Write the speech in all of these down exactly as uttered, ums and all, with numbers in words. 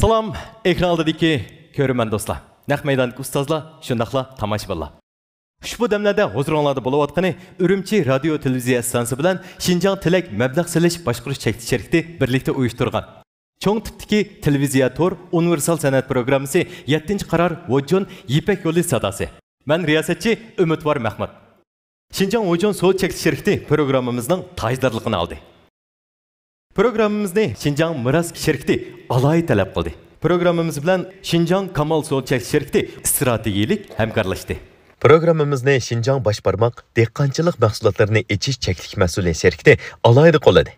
سالام، ئېكران ئالدىدىكى كۆرۈرمەن دوستلار، نەق مەيداندىكى ئۇستازلار، شۇنداقلا تاماشىبىنلار. ئۇشبۇ دەملەردە ھۇزۇرۇڭلاردا بولۇۋاتقىنى ئۈرۈمچى رادىيو تېلېۋىزىيە ئىستانسىسى بىلەن شىنجاڭ تىلەك مەبلەغ سېلىش باشقۇرۇش چەكلىك شىركىتى بىرلىكتە ئۇيۇشتۇرغان چوڭ تىپتىكى تېلېۋىزىيە تور ئۇنىۋېرسال سەنئەت پروگراممىسى يەتتىنچى قارار ۋوجون يىپەك يولى ساداسى. مەن رىياسەتچى ئۈمىدۋار مەخمۇت. شىنجاڭ ۋوجون سودا چەكلىك شىركىتى پروگراممىمىزنىڭ تاجدارلىقىنى ئالدى. پروگراممىمىزنى شىنجاڭ مىراس شىركىتى ئالاھىدە تەلەپ قىلدى. پروگراممىمىز بىلەن شىنجاڭ كامال سودا چەكلىك شىركىتى ئىستراتېگىيىلىك ھەمكارلاشتى. پروگراممىمىزنى شىنجاڭ باش بارماق دېھقانچىلىق مەھسۇلاتلىرىنى ئېچىش چەكلىك مەسئۇلىيەت شىركىتى ئالاھىدە قوللىدى.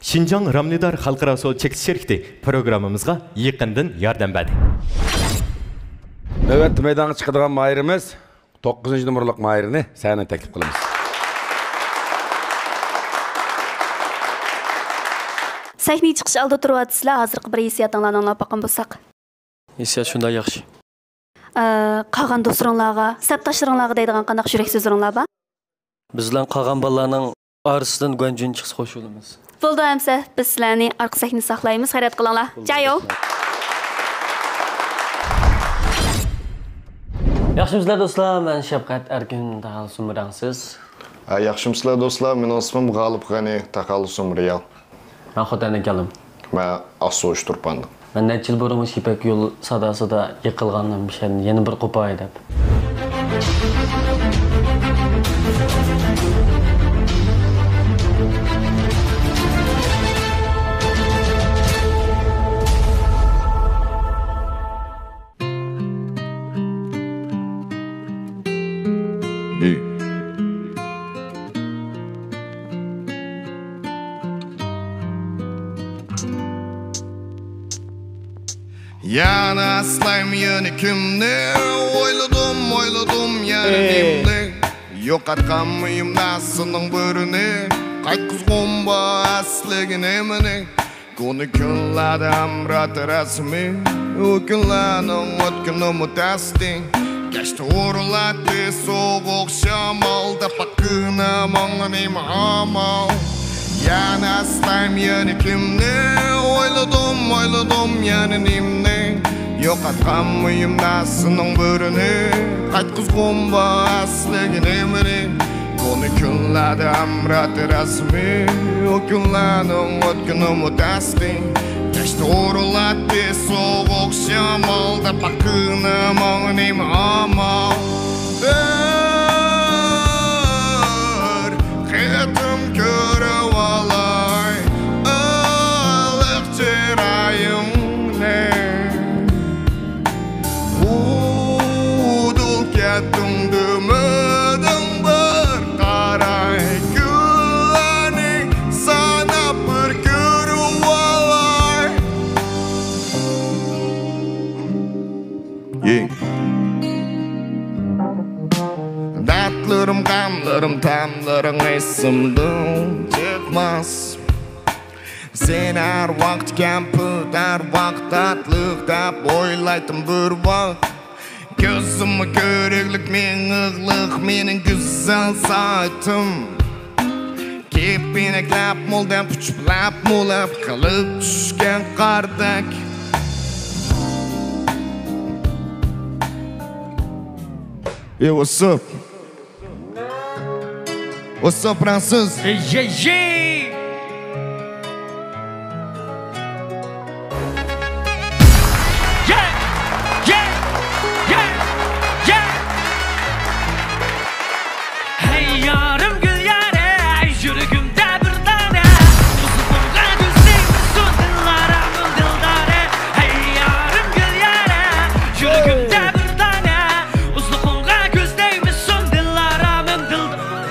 شىنجاڭ رامنىدار خەلقئارا سودا چەكلىك شىركىتى پروگراممىمىزغا يېقىندىن ياردەم بەردى. نۆۋەتتە مەيدانغا چىقىدىغان ماھىرىمىز توققۇزىنچى نومۇرلۇق ماھىرنى سەھنىگە تەكلىپ قىلىمىز. سەھنىگە چىقىش ئالدىدا تۇرۇۋاتىسىلەر، ھازىرقى بىر ھېسسىياتىڭلارنى ئاڭلاپ باققان بولساق. ھېسسىيات شۇنداق ياخشى. ئە، قالغان دوستلىرىڭلارغا، سەپداشلىرىڭلارغا دەيدىغان قانداق يۈرەك سۆزلىرىڭلار بار؟ بىز بىلەن قالغان بالىلارنىڭ ئارىسىدىن گۇەنجۈن چىقسا خوش بولىمىز. بولدى ئەمسە، بىز سىلەرنى ئارقا سەھنىدە ساقلايمىز، خەيرات قىلىڭلار. جايو! ياخشىمۇسىلەر دوستلار، مەن شەپقەت ئەركىن، تاقالسۇن رەڭسىز. ھە، ياخشىمۇسىلەر دوستلار، مېنىڭ ئىسمىم غالىپ غەنى، تاقالسۇن رېئال. مەن خوتەندىن كەلدىم. مەن ئاسسۇ ئۇچتۇرپاندىن. مەن نەچچە يىل بۇرۇن مۇشۇ يىپەك يول ساداسىدا يىقىلغانىدىم، مۇشۇ يەردىن يەنە بىر قوپاي دەپ. يەنە ئەسلەيمەن يەنە كىمنى، ئويلىدىم، ئويلىدىم يەنە نېمىنى؟ يوقاتقان مۇھىم نەرسىنىڭ بىرىنى، قايتقۇزغۇم بار ئەسلىگە نېمىنى؟ كونا كۈنلەردە ئەمرات رەسىمى، ئۇ كۈنلەرنىڭ ئۆتكىنىمۇ تەستى. كەچتە ئۇرۇلاتتى سوغۇق شامال، دەپ باققىنا ماڭا نېمە ئامال؟ يەنە ئەسلەيمەن يەنە كىمنى، ئويلىدىم، ئويلىدىم يەنە نېمىنى؟ يوقاتقان مۇھىم نەرسىنىڭ بىرىنى، قايتقۇزغۇم بار ئەسلىگە نېمىنى؟ كونا كۈنلەردە ئەمرات رەسىمى، ئۇ كۈنلەرنىڭ ئۆتكىنىمۇ تەستى. كەچتە ئۇرۇلاتتى سوغۇق شامال، دەپ باققىنا ماڭا نېمە ئامال؟ بىر قېتىم كۆرۈۋالاي ئىللىق چىرايىڭنى. ئۇدۇل كەتتىڭ دېمىدىڭ، بىر قاراي كۈنلەرنى ساناپ بىر كۆرۈۋالاي. يېڭ. دەردلىرىم، غەملىرىم، تەملىرىڭ ئېسىمدىن چىقماس. سېنى ھەر ۋاقىت كەمپۈت، ھەر ۋاقىت تاتلىق دەپ ئويلايتتىم بىر ۋاق. كۆزۈممۇ كۆرۈكلۈك مېڭىقلىق مېنىڭ گۈزەل سائىتىم. كېپىنەكلەپ مول دەپ ئۇچۇپ لەپ مۇلەپ قىلىپ چۈشكەن قاردەك. Yo, what's up? What's up, Francis? Hey, yeah, yeah. Yeah, yeah, yeah, yeah. ھەي يارىم گۈليارە، يۈرىكىمدە بىر دانە، ئۇزۇقۇڭغا كۆز تەگمىسۇن دىللارامىم دىلدارە. ھەي يارىم گۈليارە، يۈرىكىمدە بىر دانە، ئۇزۇقۇڭغا كۆز تەگمىسۇن دىللارامىم دىلدارە.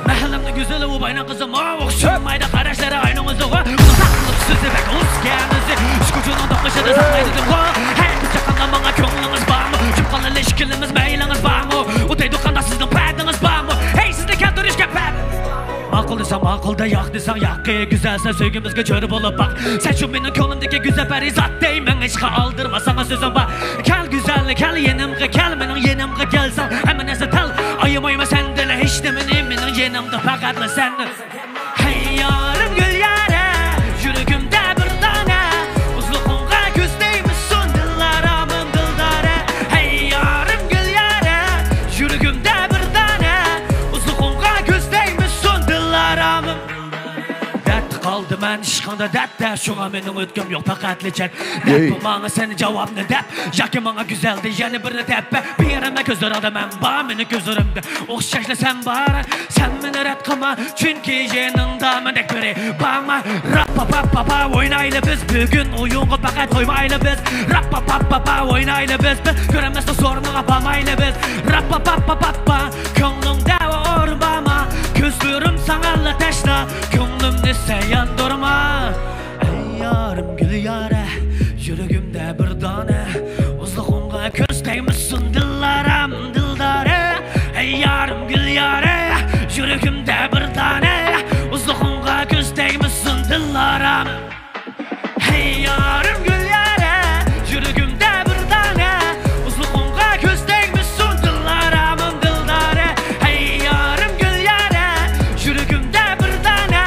مەھەللەمنىڭ گۈزىلى ئۇ باينىڭ قىزى ماۋۇ، ئوخشىمايدۇ قاراشلىرى ئاينىڭ ئۆزىغۇ. ئۇزاقلىق سۆزى بەك ئۇسكەنىسى، ئۈچ كوچىنىڭ دوقمۇشىدا ساقلايدۇ دىمغۇ. ھەي بىز چاققاندا ماڭا كۆڭلىڭىز بارمۇ؟ جۈپ قالىلى ئىككىلىمىز مەيلىڭىز بارمۇ؟ ئۇتايدۇ قانداق سىزنىڭ پەردىڭىز بارمۇ؟ ھەي سىزنى كەلتۈرۈشكە پەردىڭىز بارمۇ؟ ماقۇل دېسەڭ ماقۇل دە، ياق دېسەڭ ياق. گۈزەلسەن سۆيگۈمىزگە جۆر بولۇپ باق. سەن شۇ مېنىڭ كۆڭلۈمدىكى گۈزەل پەرىزات دەيمەن، ھېچقا ئالدىرىما ساڭا سۆزۈم بار. كەل گۈزەل، كەل يېنىمغا كەل، مېنىڭ يېنىمغا كەلسەڭ ھەممە نەرسە تەل. ئايىمايمەن سەندىن ھېچنېمىنى، مېنىڭ يېنىمدا پەقەتلا سەن. ھەي يارىم گۈليارە، يۈرىكىمدە بىر دانە، ئۇزلۇقۇڭغا كۆز تەگمىسۇن. قالدىمەن ئىشقىڭدا دەردتە، شۇڭا مېنىڭ ئۆتكۈم يوق، پەقەتلا چەت. دەپ ماڭا سەن جاۋابنى دەپ، ياكى ماڭا گۈزەلدە يەنە بىرنى دەپ بەر. بېرىمەن، كۆزلىرىڭدە مەن بار، مېنىڭ كۆزلىرىمدە ئوخشاشلا سەن بار. سەن مېنى رەت قىلما، چۈنكى يېنىڭدا مەندەك بىرى بارمۇ؟ راپپا پاپپا ئوينايلى بىز، بۈگۈن ئويۇنغا پەقەت قويمايلى بىز. راپپا پاپپا ئوينايلى بىز، بىز كۆرەلمەستە سورۇنغا بارمايلى بىز. راپپا پاپپا پاپپا، كۆڭلۈڭدە ئورۇن بارمۇ؟ كۆزلىرىم ساڭىلا تەشنا، كۆڭلۈمنى سەن ياندۇرما. ئەي يارىم گۈل يارە، يۈرىكىمدە بىر دانە، ئۇزلۇقۇڭغا كۆز تەگمىسۇن دىللارام دىلدارە. ئەي يارىم گۈل يارە، يۈرىكىمدە بىر دانە، ئۇزلۇقۇڭغا كۆز تەگمىسۇن دىللارام. ھەي يارىم گۈل يارە، يۈرىكىمدە بىر دانە، ئۇزلۇقۇڭغا كۆز تەگمىسۇن دىللارامىم دىلدارە. ھەي يارىم گۈل يارە، يۈرىكىمدە بىر دانە،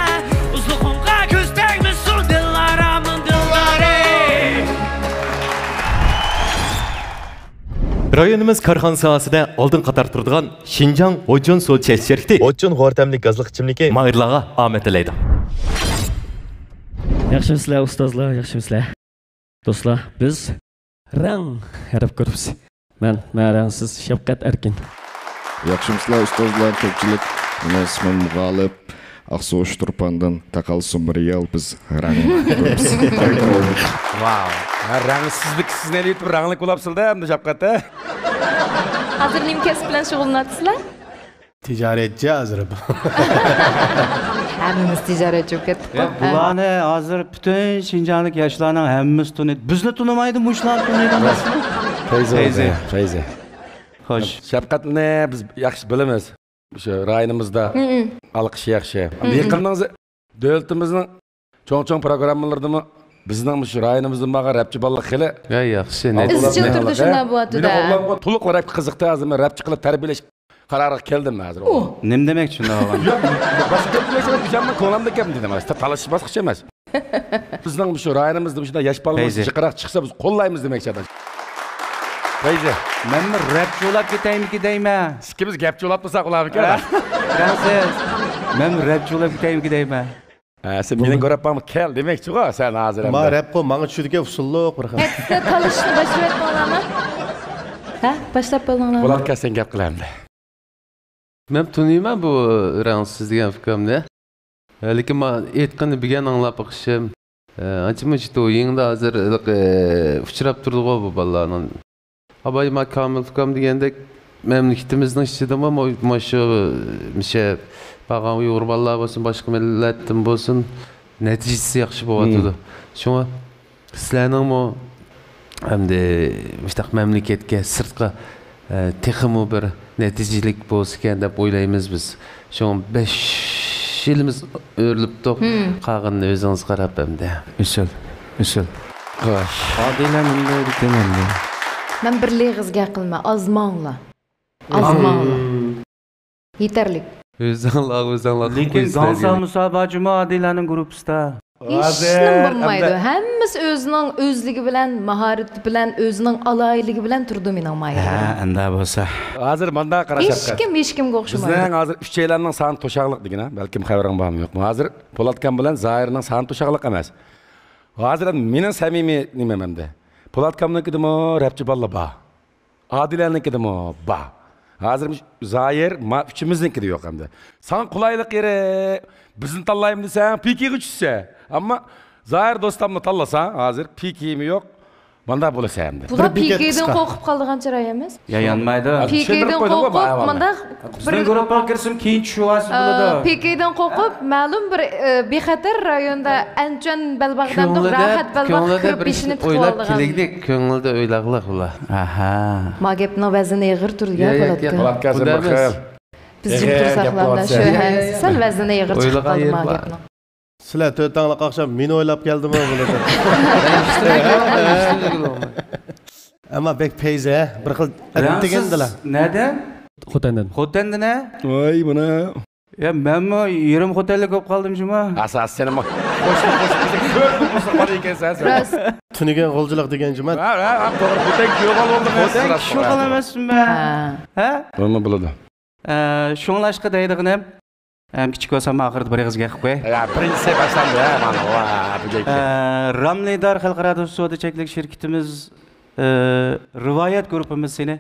ئۇزلۇقۇڭغا كۆز تەگمىسۇن دىللارامىم دىلدارە. رايونىمىز كارخانا ساھەسىدە ئالدىن قاتار تۇرىدىغان شىنجاڭ ھوجۇن سۇ چەش شىركىتى ھوجۇن خورتەملىك گازلىق ئىچىملىكى ماھىرلارغا ئامەت تىلەيدۇ. ياخشىمۇسىلەر ئۇستازلار، ياخشىمۇسىلەر؟ دوستلار، بىز رەڭ ھەرپ گۇرۇپپىسى. مەن، مەن رەڭسىز شەپقەت ئەركىن. ياخشىمۇسىلەر ئۇستازلار، كۆپچىلىك؟ مېنىڭ ئىسمىم غالىپ. ئاقسۇ ئۇچتۇرپاندىن تاقالسۇن بىر رېئال، بىز رەڭ گۇرۇپپىسى. ۋاۋ. ھە، رەڭسىزلىك سىزنى ئېلىۋېتىپ رەڭلىك بولاپسىلەر-دە ئەمدى شەپقەت، ھە؟ ھازىر نېمە كەسىپ بىلەن شۇغۇللىنىۋاتىسىلەر؟ تىجارەتچى ھازىر. ھەممىمىز تىجارەتچى بولۇپ كەتتۇق. يا، بۇلارنى ھازىر پۈتۈن شىنجاڭدىكى ياشلارنىڭ ھەممىسى تونۇيدۇ. بىزنى تونۇمايدۇ، مۇشۇلارنى تونۇيدۇ. فەيزى، فەيزى. فەيزى. فەيزى. خوش. شەپقەتنى بىز ياخشى بىلىمىز. شۇ رايونىمىزدا ئالقىشى ياخشى. يېقىننىڭ دۆلىتىمىزنىڭ چوڭ-چوڭ پروگراممىلىرىدىمۇ بىزنىڭ مۇشۇ رايونىمىزدىن بارغان رەپچى بالىلار خېلى يا، ياخشى، ئىزچىل تۈردە شۇنداق بولۇۋاتىدۇ. مېنىڭ ئوغلۇمغا تولۇق رەپكە قىزىقتى، ھازىر مەن رەپچى قىلىپ تەربىيەلەش قارارىغا كەلدىم ھازىر. ئۇ نېمە دېمەكچى شۇنداق بولغان؟ ياق، باشقا گەپ دېمەكچى ئەمەس، بىزنىڭ كۆڭلۈمدىكى گەپ دېدىم، تالىشىش باسقۇچى ئەمەس. بىزنىڭ مۇشۇ رايونىمىزدا مۇشۇنداق ياش بالىلار جىقراق چىقسا، بىز قوللايمىز دېمەكچى ئاداش. فەيزى. مەنمۇ رەپچى بولاپ كېتەيمىكى دەيمەن. ئىككىمىز گەپچى بولاپ تۇرساق بولارمىكىن؟ رەڭسىز. مەنمۇ رەپچى بولاپ كېتەيمىكى دەيمەن. ھە، سەن مېنىڭ گۇرۇپپامغا كەل دېمەكچىغۇ سەن ھازىر ئەمدى. ما رەپقۇ ماڭا چۈشىدىكەن ئۇسسۇللۇق بىر خىل. كەتتى، تالىشىشنى باشلىۋەتتىڭلارمۇ؟ ھە، باشلاپ بولدۇڭلارمۇ؟ پولات كەلسەڭ گەپ قىلە ئەمدى. مەن تونۇيمەن بۇ رەڭسىز دېگەن ئۇكامنى. لېكىن ما ئېيتقىنىنى بىگەن ئاڭلاپ بېقىشىم. ئانچە مۇنچە يېڭىدا ھازىر ھېلىقى ئۇچراپ تۇرىدىغۇ بۇ بالىلارنىڭ. ئاباي ما كامىل ئۇكام دېگەندەك مەملىكىتىمىزنىڭ ئىچىدىمۇ مۇ-، مۇشۇ مىشە بارغان ئۇيغۇر بالىلار بولسۇن، باشقا مىللەتتىن بولسۇن، نەتىجىسى ياخشى بولۇۋاتىدۇ. شۇڭا سىلەرنىڭمۇ ئەمدى مۇشۇنداق مەملىكەتكە، سىرتقا، ئە، تېخىمۇ بىر نەتىجىلىك بولسىكەن دەپ ئويلايمىز بىز. شۇڭا بەش يىلىمىز ئۆرۈلۈپتۇق. قالغىنىنى ئۆزىڭىز قاراپ ئەمدى. ئۇسسۇل، ئۇسسۇل. خوش. ئادىلە نېمە دەيدىكىن ئەمدى؟ مەن بىرلا ئېغىز گەپ قىلىمەن، ئازماڭلا. ئازماڭلا. يېتەرلىك. ئۆزۈڭلار، ئۆزۈڭلار لېكىن گاڭسا مۇسابا جۇمۇ ئادىلەنىڭ گۇرۇپپىسىدا. ھېچنېمە بولمايدۇ. ھەممىسى ئۆزىنىڭ ئۆزلۈكى بىلەن، ماھارىتى بىلەن، ئۆزىنىڭ ئالاھىدىلىكى بىلەن تۇرىدۇ مېنىڭ ماھىرىم. ھە، ئەندە بولسا. ھازىر مانداق قاراش. ھېچكىم ھېچكىمگە ئوخشىمايدۇ. بىزنىڭ ھازىر ئۈچەيلەننىڭ سانى توشاقلىق دېگىنە، بەلكىم خەۋىرىڭ بارمۇ يوقمۇ؟ ھازىر پولاتكام بىلەن زاھىرنىڭ سانى توشاقلىق ئەمەس. ھازىر مېنىڭ سەمىمىي نېمەم ئەمدى. پولاتكامنىڭكىدىمۇ رەپچى بالىلار بار. ئادىلەنىڭكىدىمۇ بار. ھازىر زاھىر، ما ئۈچىمىزنىڭكىدە يوق ئەمدى. ساڭا قولايلىق يېرى، بىزنى تاللايمەن دېسەڭ، پىكىگە چۈشىسەن. ئەمما زاھىر دوستامنى تاللىساڭ، ھازىر پىكىمۇ يوق. مانداق بولىسەن ئەمدى. بۇلار پىكىدىن قورقۇپ قالىدىغان چىراي ئەمەس. يا، يانمايدۇ. پىكىدىن قورقۇپ، مۇنداق بىزنىڭ گۇرۇپپىغا كىرسىمۇ كېيىن چۈشۈۋالسا بولىدۇ. پىكىدىن قورقۇپ، مەلۇم بىر، ئە، بىخەتەر رايوندا ئەنچۈەن بەلباغدا، راھەت بەلباغدا كىرىپ بېشىنى تىكىۋالىدىغان. كۆڭلىدە ئويلاغلىق بۇلار. ئاھا. ما گەپنىڭ ۋەزنى ئېغىر تۇرىدۇ يا، پولاتكا. پولاتكا ھازىر بىر خىل. بىز جىم تۇرساقلا، شۇ، ھە، سەل ۋەزنى ئېغىر چىقىپ قالدى ما گەپنىڭ. سىلەر تۆتەڭلار ئاخشام مېنى ئويلاپ كەلدىمۇ بۇلار؟ ئەمما بەك پەيزى، ھە؟ بىر خىل ئەتىگەندىلا. نەدە؟ خوتەندىن. خوتەندىن، ھە؟ ۋاي، مانا. يا، مەنمۇ يېرىم خوتەنلىك بولۇپ قالدىم جۇما. ئاساسىي سېنىمۇ قوشنا، قوشنا، بىزنىڭ كۆركۈم قوشنا بار ئىكەنسەن سەن. راست. تۈنۈگۈن غۇلجىلىق دېگەن جۇما. ھە، ھە، ھە، توغرا. خوتەن كۆرگەن بولدۇم. خوتەن كىشى قالامەسمەن. ھە؟ ھە؟ بولما بولىدۇ. ئە، شۇڭلاشقا دەيدىغىنىم، ھەم كىچىك بولسام ئاخىرىدا بىر ئېغىز گەپ قىلىپ قوياي. يا، بىرىنچى سەپ ئەسلەندى، ھە، مانا، ۋا، بۇ گەپكە. ئە، راملىدار خەلقئارا سودا چەكلىك شىركىتىمىز، ئە، رىۋايەت گۇرۇپپىمىز سېنى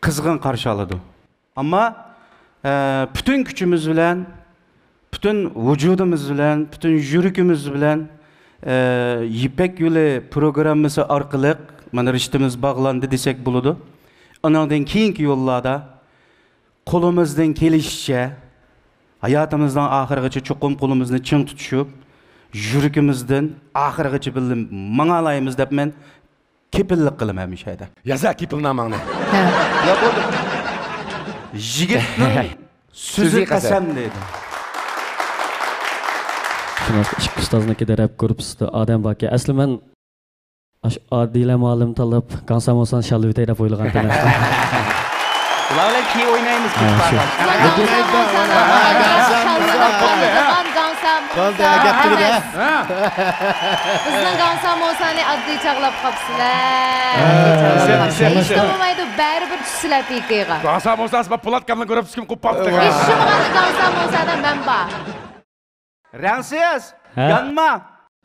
قىزغىن قارشى ئالىدۇ. ئەمما، ئە، پۈتۈن كۈچىمىز بىلەن، پۈتۈن ۋۇجۇدىمىز بىلەن، پۈتۈن يۈرىكىمىز بىلەن، ئە، يىپەك يولى پروگراممىسى ئارقىلىق مانا رىشتىمىز باغلاندى دېسەك بولىدۇ. ئۇنىڭدىن كېيىنكى يوللاردا قولىمىزدىن كېلىشىچە، ھاياتىمىزنىڭ ئاخىرىغىچە چوقۇم قولىمىزنى چىڭ تۇتۇشۇپ، يۈرىكىمىزدىن ئاخىرغىچە بىللە ماڭالايمىز دەپ مەن كېپىللىك قىلىمەن مۇشۇ يەردە. يازا كېپىلناماڭنى. ھە. يا بولدى. يىگىتنىڭ سۆزى سۆزى قەسەم. قەسەم دەيدۇ. شۇنداق ئىككى ئۇستازنىڭكىدە رەپ گۇرۇپپىسىدا ئادەم باركەن. ئەسلى مەن ئاشۇ ئادىلە مۇئەللىم تاللاپ، گاڭسا موسان شاللىۋېتەي دەپ ئويلىغانتىم. بۇلار بىلەن كېيىن ئوينايمىز، ھە، شۇ. بىزنىڭ گاڭسا موسانى ئاددىي چاغلاپ قاپسىلەر. ھە. ھېچ بولمايدۇ، بەرىبىر چۈشسىلەر پىكىغا. گاڭسا موسان سىز پولات كامنىڭ گۇرۇپپىسى كىم قوپۇپ قاپتۇ؟ ھېچ بولمىغاندا گاڭسا موسادا مەن بار. رەڭسىز، ھە؟ يانما.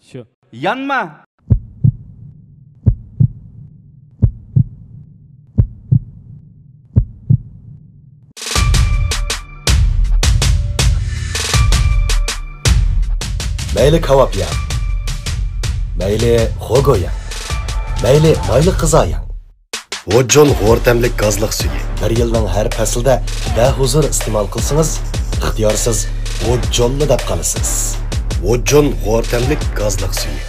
شۇ. يانما. مەيلى كاۋاپ يەڭ، مەيلى خوگو يەڭ، مەيلى مايلىق غىزا يەڭ. ۋوججون غور تەملىك گازلىق سۈيى. بىر يىلنىڭ ھەر پەسلىدە بەھۇزۇر ئىستېمال قىلسىڭىز، ئىختىيارسىز ۋوججونلا دەپ قالىسىز. ۋوججون غور تەملىك گازلىق سۈيى.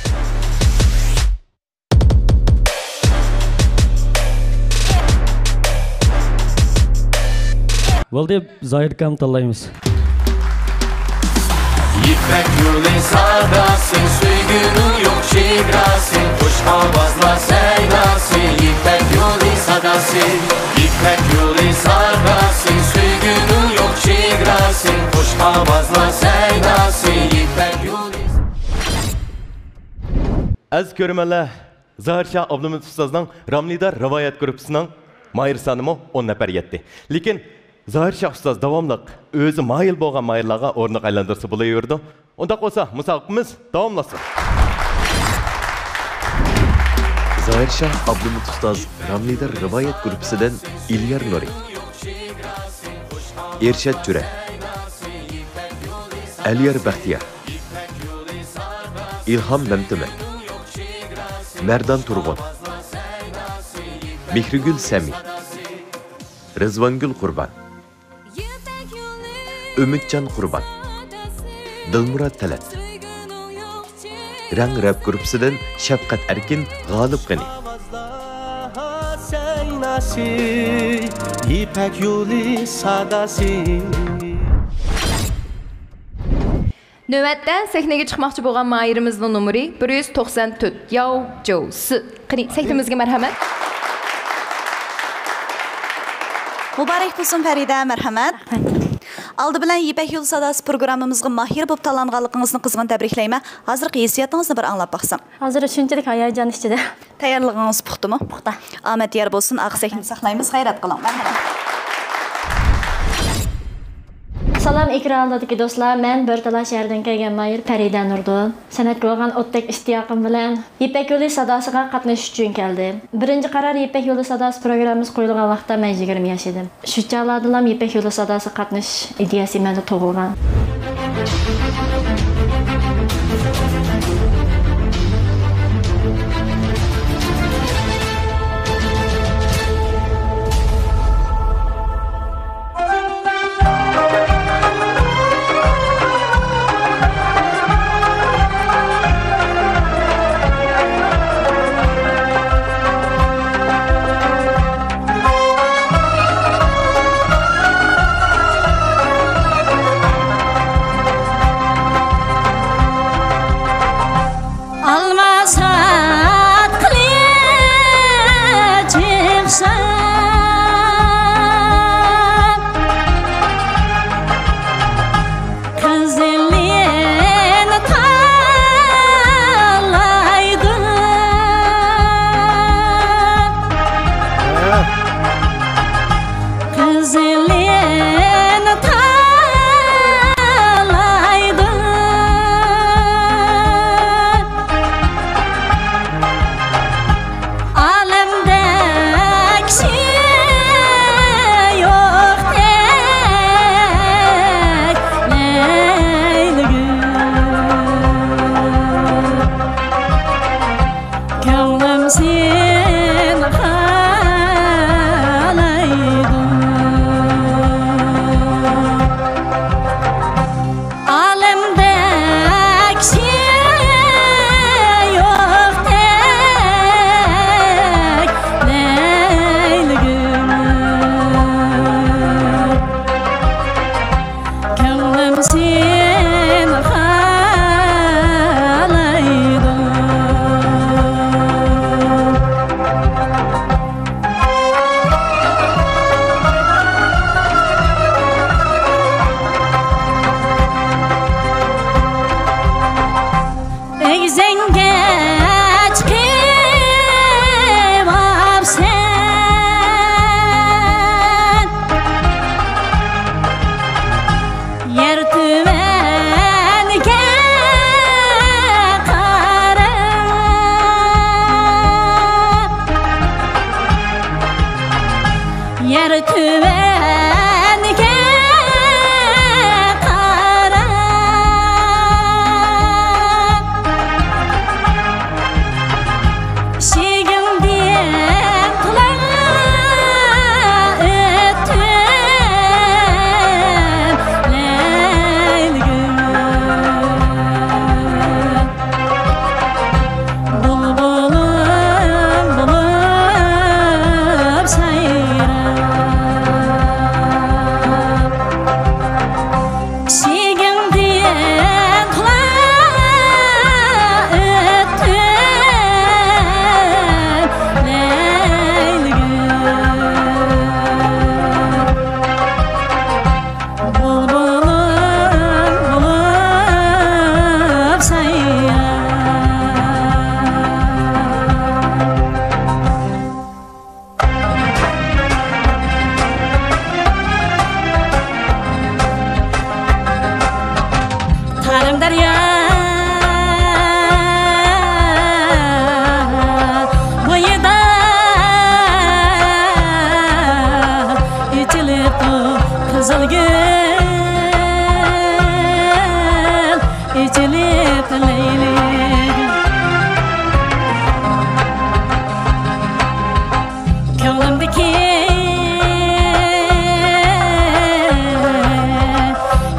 بولدى، زاھىر ئاكام تاللايمىز. يىپەك يولى ساداسى، سۆيگۈنىڭ يوق چېگراسى، خۇش ئاۋازلار سەيداسى، يىپەك يولى ساداسى، يىپەك يولى ساداسى، سۆيگۈنىڭ يوق چېگراسى، خۇش ئاۋازلار سەيداسى، يىپەك يولى. ئەزىز كۆرۈرمەنلەر، زاھىر شاھ ئابلىمىت ئۇستازنىڭ راملىدا رىۋايەت گۇرۇپپىسىنىڭ ماھىر سانىمۇ ئون نەپەر يەتتى. لېكىن زاھىر شاھ ئۇستاز داۋاملىق ئۆزى ماھىر بولغان ماھىرلارغا ئورۇندۇق ئايلاندۇرسا بولۇۋېرىدۇ. ئۇنداق بولسا، مۇسابىقىمىز داۋاملاشسۇن. زاھىر شاھ ئابلىمىت ئۇستاز راملىدا رىۋايەت گۇرۇپپىسىدىن ئېلىيار نۇرى، ئېرشات جۈرە، ئەلىيار بەختىيار، ئىلھام مەمتىمىن، مەردان تۇرغۇن، مېھرىگۈل سەمى، رىزۋانگۈل قۇربان، ئۈمىدجان قۇربان، دىلمۇرات تەلەت، رەڭ رەپ گۇرۇپپىسىدىن شەپقەت ئەركىن، غالىب غېنى. يىپەك يولى ساداسى. نۆۋەتتە سەھنىگە چىقماقچى بولغان ماھىرىمىزنىڭ نومۇرى بىر يۈز توقسان تۆت، ياۋ جوۋ سى. قېنى، سەھنىمىزگە مەرھەمەت. مۇبارەك بولسۇن پەرىدە، مەرھەمەت. ئالدى بىلەن يىپەك يولى ساداسى پروگراممىمىزغا ماھىر بولۇپ تاللانغانلىقىڭىزنى قىزغىن تەبرىكلەيمەن. ھازىرقى ھېسسىياتىڭىزنى بىر ئاڭلاپ باقسام. ھازىر شۇنچىلىك ھاياجان ئىچىدە. تەييارلىقىڭىز پۇختىمۇ؟ پۇختا. ئامەت يار بولسۇن، ئارقا سەھنىنى ساقلايمىز، غەيرەت قىلىڭ. مەرھەمەت. سالام، ئېكران ئالدىدىكى دوستلار، مەن بۆرتالا شەھىرىدىن كەلگەن ماھىر پەرىدە نۇردىن. سەنئەتكە بولغان ئوتتەك ئىشتىياقىم بىلەن يىپەك يولى ساداسىغا قاتنىشىش ئۈچۈن كەلدىم. بىرىنچى قارار يىپەك يولى ساداسى پروگراممىسى قويۇلغان ۋاقىتتا مەن يىگىرمە ياش ئىدىم. شۇ چاغلاردىنلا يىپەك يولى ساداسىغا قاتنىشىش ئىدىيەسى مەندە تۇغۇلغان. يۈزۈڭگە چىقىۋاپسەن، يەر تۆۋەنگە قارا، يەر تۆۋەنگە قارا. ئىشىكىڭدىن تولا ئۆتتۈم، لەيلىگۈل. بۇلبۇلۇم بولۇپ سايراپ، ئىشىكىڭدىن تولا ئۆتتۈم، لەيلىگۈل. بۇلبۇلۇم بولۇپ سايراپ. تارىم دەريا بويىدا ئېچىلىپتۇ قىزىل گۈل، ئېچىلىپتۇ لەيلىگۈل. كۆڭلۈمدىكى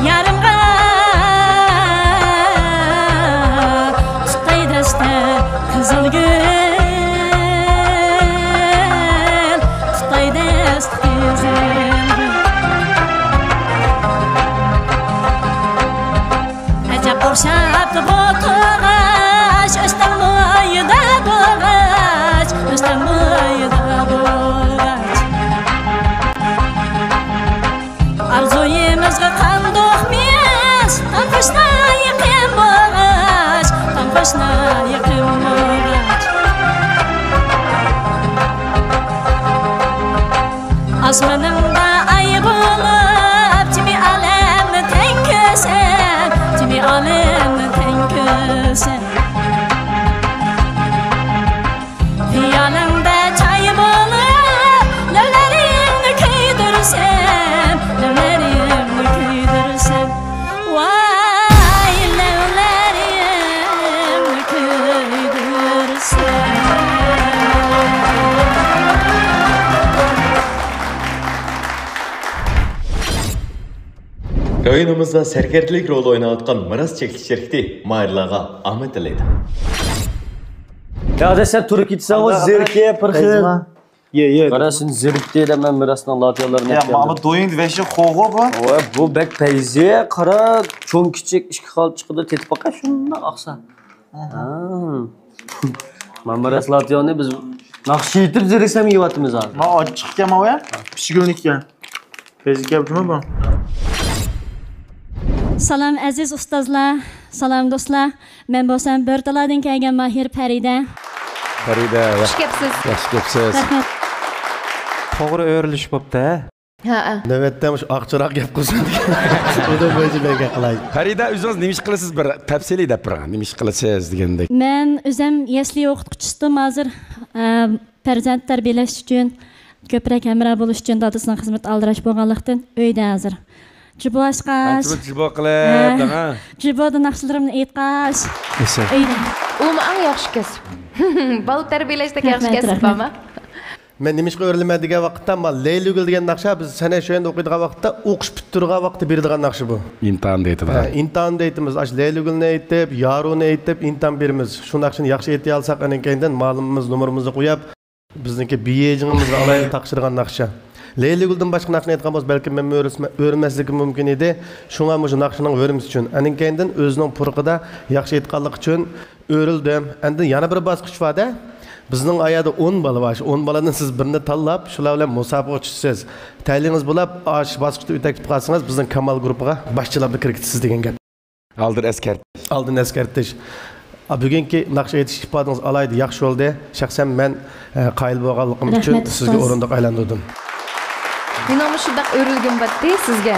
يارىمغا تۇتاي دەستە قىزىل گۈل، تۇتاي دەستە قىزىل گۈل. ئەجەب ئوخشاپتۇ بۇ تۇرغاچ، ئۆستەڭ بويىدا بولغاچ، ئۆستەڭ بويىدا بولغاچ. ئارزۇيىمىزغا قاندۇقمىز، تام قوشنا يېقىن بولغاچ، تام قوشنا يېقىن بولغاچ. ئاسمىنىڭدا ئاي بولۇپ، جىمى ئالەمنى تەڭ كۆرسەم، جىمى ئالەمنى تەڭ كۆرسەم. خىيالىڭدا چاي بولۇپ، لەۋلىرىڭنى كۆيدۈرسەم، لەۋلىرىڭنى كۆيدۈرسەم. ۋاي، لەۋلىرىمنى كۆيدۈرسەم. رايونىمىزدا سەركەردىلىك رولى ئويناۋاتقان مىراس چەكلىك شىركىتى ماھىرلارغا ئامەت تىلەيدۇ. يا ئاداش، سەن تۇرۇپ كېتىسەن، ئۇ زېرىكىپ بىر خىل. يە، يە. قارا، سېنى زېرىكتى دەپ مەن مىراسنىڭ لاتىيالىرىنى يا، ئەكەلدىم. ماما دويۇڭ ۋەشى خوغۇ بۇ. ۋاي، بۇ بەك پەيزى. قارا، چوڭ كىچىك ئىككى خىل چىقىدۇ، تېتىپ باقاي، شۇنداق ئاقسا. ئاھا. ھا. مانا مىراس لاتىيالنى بىز ناخشا ئېيتىپ زېرىكسەم يەۋاتىمىز ھازىر. ما ئاچچىقكەن ماۋۇ يا؟ پىشىگۈلنىكى. پەيزى كەپتىمۇ بۇ؟ سالام ئەزىز ئۇستازلار، سالام دوستلار. مەن بولسام بۆرتالادىن كەلگەن ماھىر پەرىدە. پەرىدە، ياخشى كەپسىز. ياخشى كەپسىز. رەھمەت. توغرا ئۆرۈلۈش بوپتۇ، ھە؟ ھەئە. نۆۋەتتە مۇشۇ ئاق چىراغ گەپ قىلسۇن دېگەن. ئۇنىڭ بويىچە مەن گەپ قىلاي. پەرىدە، ئۆزىڭىز نېمە ئىش قىلىسىز؟ بىر تەپسىلىي دەپ بېرىڭ. نېمە ئىش قىلىسىز دېگەندەك. مەن ئۆزۈم يەسلى ئوقۇتقۇچىسىدىم ھازىر. ئە، پەرزەنت تەربىيەلەش ئۈچۈن، كۆپرەك ھەمراھ بولۇش ئۈچۈن دادىسىنىڭ خىزمىتى ئالدىراش بولغانلىقتىن، ئۆيدە ھازىر. جۇبو ئاچقاچ. جۇبو، جۇبو قىلىپ، ھە. دەڭ، ھە. جۇبودا ناخشىلىرىمنى ئېيتقاچ. ئەسەر. ئۆيدە. ئۇمۇ ئەڭ ياخشى كەسىپ. بالا تەربىيەلەشتەك ياخشى رەھمەت، كەسىپ رەھمەت. بارمۇ؟ مەن نېمە ئىشقا ئۆرۈلىمەن دېگەن ۋاقىتتا، ما لەيلىگۈل دېگەن ناخشا بىز سەنە شۇ يەردە ئوقۇيدىغان ۋاقىتتا، ئوقۇش پۈتتۈرىدىغان ۋاقىتتا بېرىدىغان ناخشا بۇ. ئىمتىھان دەيتىدىغان. ھە، ئىمتىھان دەيتىمىز. ئاشۇ لەيلىگۈلنى ئېيتىپ، يارۇنى ئېيتىپ، ئىمتىھان بېرىمىز. شۇ ناخشىنى ياخشى ئېيتىيالساق، ئەنە كەينىدىن مالىمىمىز، نومۇرىمىزنى قويۇپ، بىزنىڭكى بېيجىڭىمىزغا ئالاھىدە تاقىشىدىغان ناخشا. لەيلىگۈلدىن باشقا ناخشىنى ئېيتقان بولسا، بەلكىم مەنمۇ ئۆرۈلمە-، ئۆرۈلمەسلىكىم مۇمكىن ئىدى. شۇڭا مۇشۇ ناخشىنىڭ ھۆرمىتى ئۈچۈن، ئەنە كەينىدىن ئۆزىنىڭ پۇرىقىدا ياخشى ئېيتقانلىقى ئۈچۈن ئۆرۈلدۈم. ئەندىن يەنە بىر باسقۇچ بار-دە. بىزنىڭ ئايادا ئون بالا بار. شۇ ئون بالىدىن سىز بىرنى تاللاپ، شۇلار بىلەن مۇسابىقىگە چۈشىسىز. تەلىيىڭىز بولاپ، ئاشۇ باسقۇچتا ئۆتۈپ كېتىپ قالسىڭىز، بىزنىڭ كامال گۇرۇپپىغا باشچىلاپلا كىرىپ كېتىسىز دېگەن گەپ. ئالدىن ئەسكەرت. ئالدىن ئەسكەرتىش. ئا، بۈگۈنكى ناخشا ئېيتىش ئىپادىڭىز ئالاھىدە ياخشى بولدى. شەخسەن مەن، ئە، قايىل بولغانلىقىم ئۈچۈن رەھمەت، سىزگە ئۇستاز. ئورۇندۇق ئايلاندۇردۇم. مېنىڭمۇ شۇنداق ئۆرۈلگۈم بارتى سىزگە.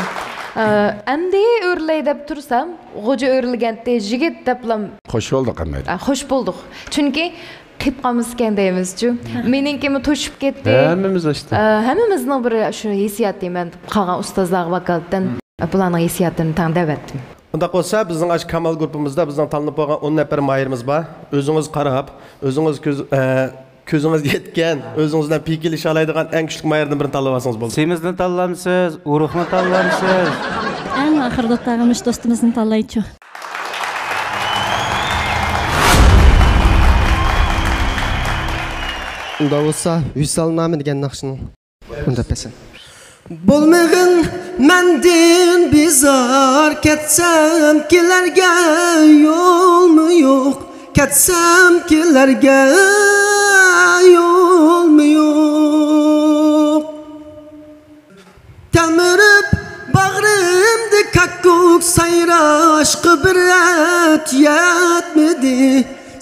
ئە، ئەمدى ئۆرۈلەي دەپ تۇرسام، غوجا ئۆرۈلگەنتى، يىگىت دەپلام. خوش بولدۇق ھەممەيلەن. ئە، خوش بولدۇق. چۈنكى قېلىپ قالمىسىكەن دەيمىزچۇ. مېنىڭكىمۇ توشۇپ كەتتى. ھەممىمىز ئاشتى. ئە، ھەممىمىزنىڭ بىر شۇ ھېسسىياتى، مەن قالغان ئۇستازلارغا ۋاكالىتەن بۇلارنىڭ ھېسسىياتىنى تەڭ دەۋەتتىم. ئۇنداق بولسا، بىزنىڭ ئاشۇ كامال گۇرۇپپىمىزدا بىزنىڭ تاللىنىپ بولغان ئون نەپەر ماھىرىمىز بار. ئۆزىڭىز قاراپ، ئۆزىڭىز كۆز-، ئە، كۆزىڭىز يەتكەن، ئۆزىڭىز بىلەن پىكىرلىشەلەيدىغان ئەڭ كۈچلۈك ماھىردىن بىرنى تاللىۋالسىڭىز بولدى. سېمىزنى تاللامسىز، ئۇرۇقنى تاللامسىز؟ ئەڭ ئاخىرىدا تاغىمىش دوستىمىزنى تاللايچۇ. ئۇنداق بولسا، ۋىسالنامە دېگەن ناخشىنىڭ. ئۇنداق پەسەن. بولمىغىن مەندىن بىزار، كەتسەم كېلەرگە يولمۇ يوق، كەتسەم كېلەرگە يولمۇ يوق. تەلمۈرۈپ باغرىمدا كاككۇك، سايراشقا بىر رەت يەتمىدى،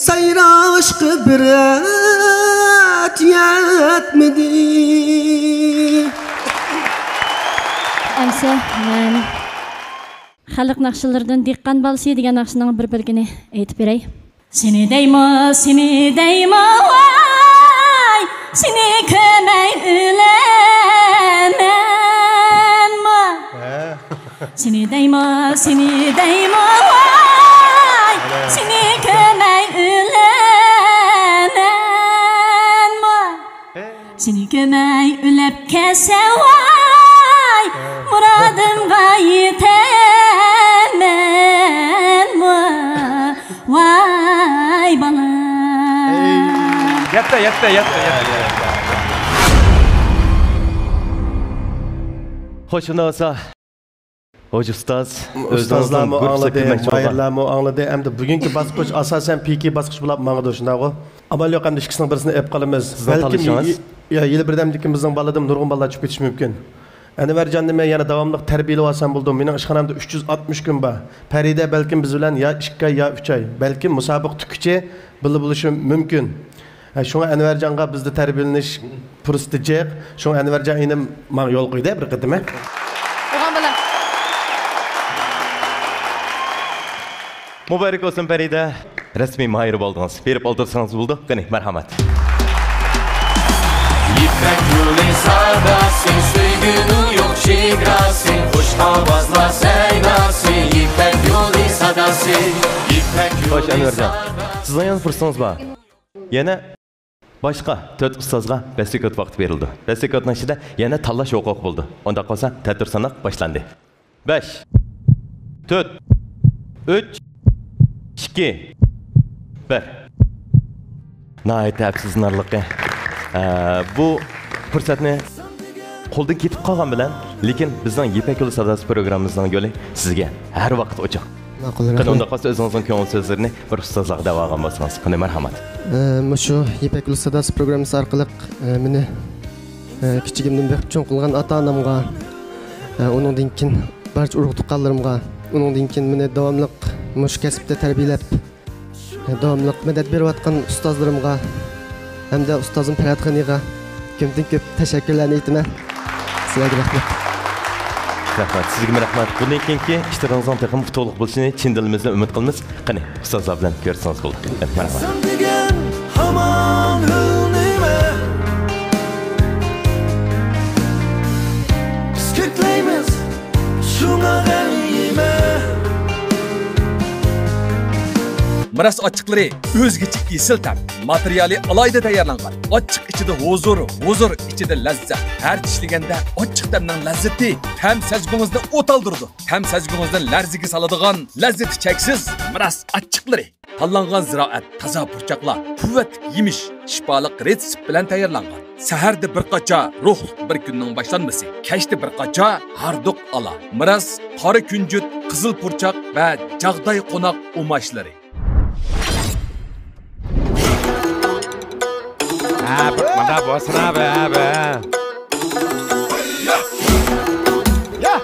سايراشقا بىر رەت يەتمىدى. ئەمسە مەن خەلق ناخشىلىرىدىن دېھقان بالىسى دېگەن ناخشىنىڭ بىر بۆلىكىنى ئېيتىپ بېرەي. سېنى دەيمۇ، سېنى دەيمۇ، ۋاي، سېنى كۆرمەي ئۆلەمەنمۇ؟ ھە. سېنى دەيمۇ، سېنى دەيمۇ، ۋاي، سېنى كۆرمەي ئۆلەمەنمۇ؟ سېنى كۆرمەي ئۆلۈپ كەتسەم، ۋاي، مۇرادىمغا يېتەمەنمۇ، ۋاي بالام. يەتتە، يەتتە، يەتتە، يەتتە. خوش، شۇنداق بولسا. خوش ئۇستاز، ئۆزىڭىزنىڭ ئۇستازلارمۇ ئاڭلىدى، ماھىرلارمۇ ئاڭلىدى. ئەمدى بۈگۈنكى باسقۇچ ئاساسەن پىكى باسقۇچ بولۇپ ماڭىدۇ، شۇنداقغۇ؟ ئامال يوق، ئەمدى ئىككىسىنىڭ بىرسىنى ئېلىپ قالىمىز. سىزنىڭ بەلكىم تاللىشىڭىز؟ يى-، يا، يىل بىردەملىكىمىزنىڭ بالىدىن نۇرغۇن بالىلار چۈشۈپ كېتىشى مۇمكىن. ئەنۋەرجاننى مەن يەنە داۋاملىق تەربىيەلىۋالسام بولىدۇ. مېنىڭ ئىشخانامدا ئۈچ يۈز ئاتمىش كۈن بار. پەرىدە بەلكىم بىز بىلەن يا ئىككى ئاي، يا ئۈچ ئاي، بەلكىم مۇسابىقە تۈگىگىچە بىللە بولۇشى مۇمكىن. ھە، شۇڭا ئەنۋەرجانغا بىزدە تەربىيەلىنىش پۇرسىتى جىق. شۇڭا ئەنۋەرجان ئىنىم ماڭا يول قويدى بىر قېتىم، ھە. بولغان بىلەن. مۇبارەك بولسۇن، پەرىدە. رەسمىي ماھىر بولدىڭىز. بېرىپ ئولتۇرسىڭىز بولىدۇ. قېنى، مەرھەمەت. يىپەك يولى ساداسى، سۆيگۈنىڭ يوق چېگراسى، خۇش ئاۋازلار سەيداسى، يىپەك يولى ساداسى، يىپەك يولى. خوش، ئەنۋەرجان، سىزنىڭ يەنە پۇرسىتىڭىز بار. يەنە باشقا تۆت ئۇستازغا بەش سېكۇنت ۋاقىت بېرىلىدۇ. بەش سېكۇنتنىڭ ئىچىدە يەنە تاللاش ھوقۇقى بولىدۇ. ئۇنداق بولسا، تەتۈر ساناق باشلاندى. بەش، تۆت، ئۈچ، ئىككى، بىر. ناھايىتى ئەپسۇسلىنارلىقى، ئە، بۇ پۇرسەتنى قولدىن كېتىپ قالغان بىلەن، لېكىن بىزنىڭ يىپەك يولى ساداسى پروگراممىمىزنىڭ يولى سىزگە ھەر ۋاقىت ئوچۇق. ماقۇل، قېنى، رەھمەت. ئۇنداق بولسا، ئۆزىڭىزنىڭ كۆڭۈل سۆزلىرىنى بىر ئۇستازلارغا دەۋالغان بولسىڭىز. قېنى، مەرھەمەت. ئە، مۇشۇ يىپەك يولى ساداسى پروگراممىسى ئارقىلىق، ئە، مېنى، ئە، كىچىكىمدىن بېقىپ چوڭ قىلغان ئاتا-ئانامغا، ئە، ئۇنىڭدىن كېيىن بارچە ئۇرۇق-تۇغقانلىرىمغا، ئۇنىڭدىن كېيىن مېنى داۋاملىق مۇشۇ كەسىپتە تەربىيەلەپ، داۋاملىق مەدەت بېرىۋاتقان ئۇستازلىرىمغا ھەمدە ئۇستازىم پەرھات غېنىغا كۆپتىن كۆپ تەشەككۈرلەرنى ئېيتىمەن. سىلەرگە رەھمەت. رەھمەت، سىزگىمۇ رەھمەت. بۇندىن كېيىنكى ئىشلىرىڭىزنىڭ تېخىمۇ ئۇتۇقلۇق بولۇشىنى چىن دىلىمىزدىن ئۈمىد قىلىمىز. قېنى، ئۇستازلار بىلەن كۆرۈشسىڭىز بولدى. مەرھەمەت. سەن دېگەن ھامان ھۆل نېمە؟ بىز كۆكلەيمىز شۇڭا غەنىيمە. مىراس ئاچچىقلىرى ئۆزگىچە ئېسىل تەم. ماتېرىيالى ئالاھىدە تەييارلانغان. ئاچچىق ئىچىدە ھۇزۇر، ھۇزۇر ئىچىدە لەززەت. ھەر چىشلىگەندە ئاچچىق تەمنىڭ لەززىتى تەم سەزگۈڭىزنى ئوتالدۇرىدۇ. تەم سەزگۈڭىزنى لەرزىگە سالىدىغان لەززىتى چەكسىز مىراس ئاچچىقلىرى. تاللانغان زىرائەت، تازا پۇرچاقلار، قۇۋۋەتلىك يېمىش، شىپالىق رېتسېپ بىلەن تەييارلانغان. سەھەردە بىر قاچا، روھلۇق بىر كۈننىڭ باشلانمىسى. كەچتە بىر قاچا، ھاردۇق ئالا. مىراس، قارا كۈنجۈت، قىزىل پۇرچاق ۋە جاغداي قوناق ئۇماچلىرى. ھە، بىر مانا بولسۇن، ھە، بە، بە. يا!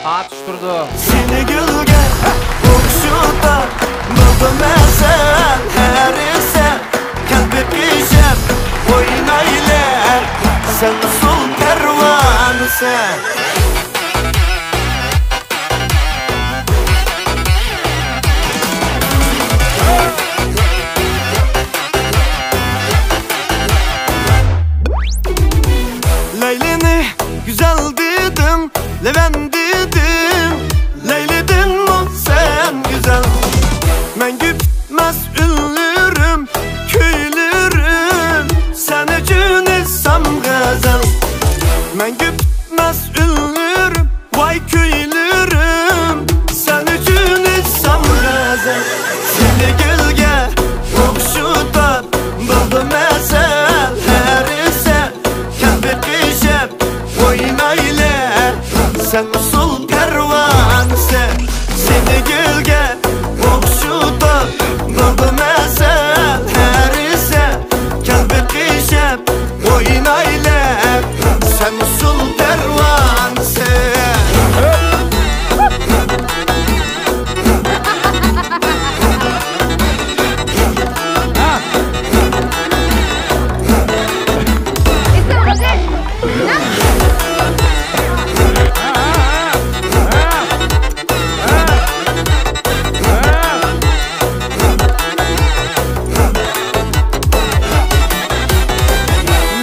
ئاتۇش تۇرىدۇ. سېنى گۈلگە لەيلىنى گۈزەل دېدىڭ، لەۋەن دېدىڭ، لەيلىدىنمۇ سەن گۈزەل. مەڭگۈ پۈتمەس ئۈنلىرىم، كۈيلىرىم، سەن ئۈچۈن ئېيتسام غەزەل. مەڭگۈ پۈتمەس ئۈنلىرىم، ۋاي كۈيلىرىم، سەن ئۈچۈن ئېيتسام غەزەل. سېنى گۈلگە ئوخشىتىپ بولدۇم ھەسەل، ھەرىسە كەل بېقىشىپ ئوينايلى، سەن ئۇسسۇل پەرۋانىسى. سېنى گۈلگە ئوخشىتىپ بولدۇم ھەسەل، ھەرىسە كەل بېقىشىپ ئوينايلى، سەن ئۇسسۇل پەرۋانىسى.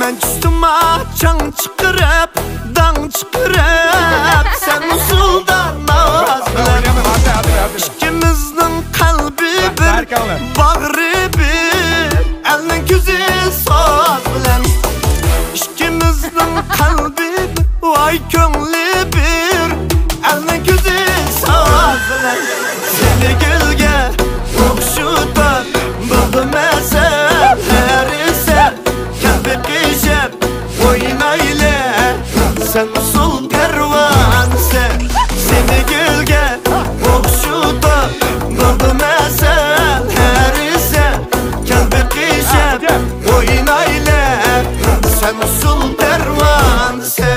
مەن چۈشتۈم چاڭ چىقىرىپ، داڭ چىقىرىپ، سەن ئۇسسۇلدا ناز بىلەن. ئىككىمىزنىڭ قەلبى بىر، باغرى بىر، ئەلنىڭ كۆزى ساز بىلەن. ئىككىمىزنىڭ قەلبى بىر، ۋاي كۆڭلى بىر، ئەلنىڭ كۆزى ساز بىلەن. سېنى گۈلگە ئوخشىتىپ بولدۇم ھەسەل، ھەرىسە كەل بېقىشىپ ئوينايلى، سەن ئۇسسۇل پەرۋانىسى. سېنى گۈلگە ئوخشىتىپ بولدۇم ھەسەل، ھەرىسە كەل بېقىشىپ ئوينايلى، سەن ئۇسسۇل پەرۋانىسى.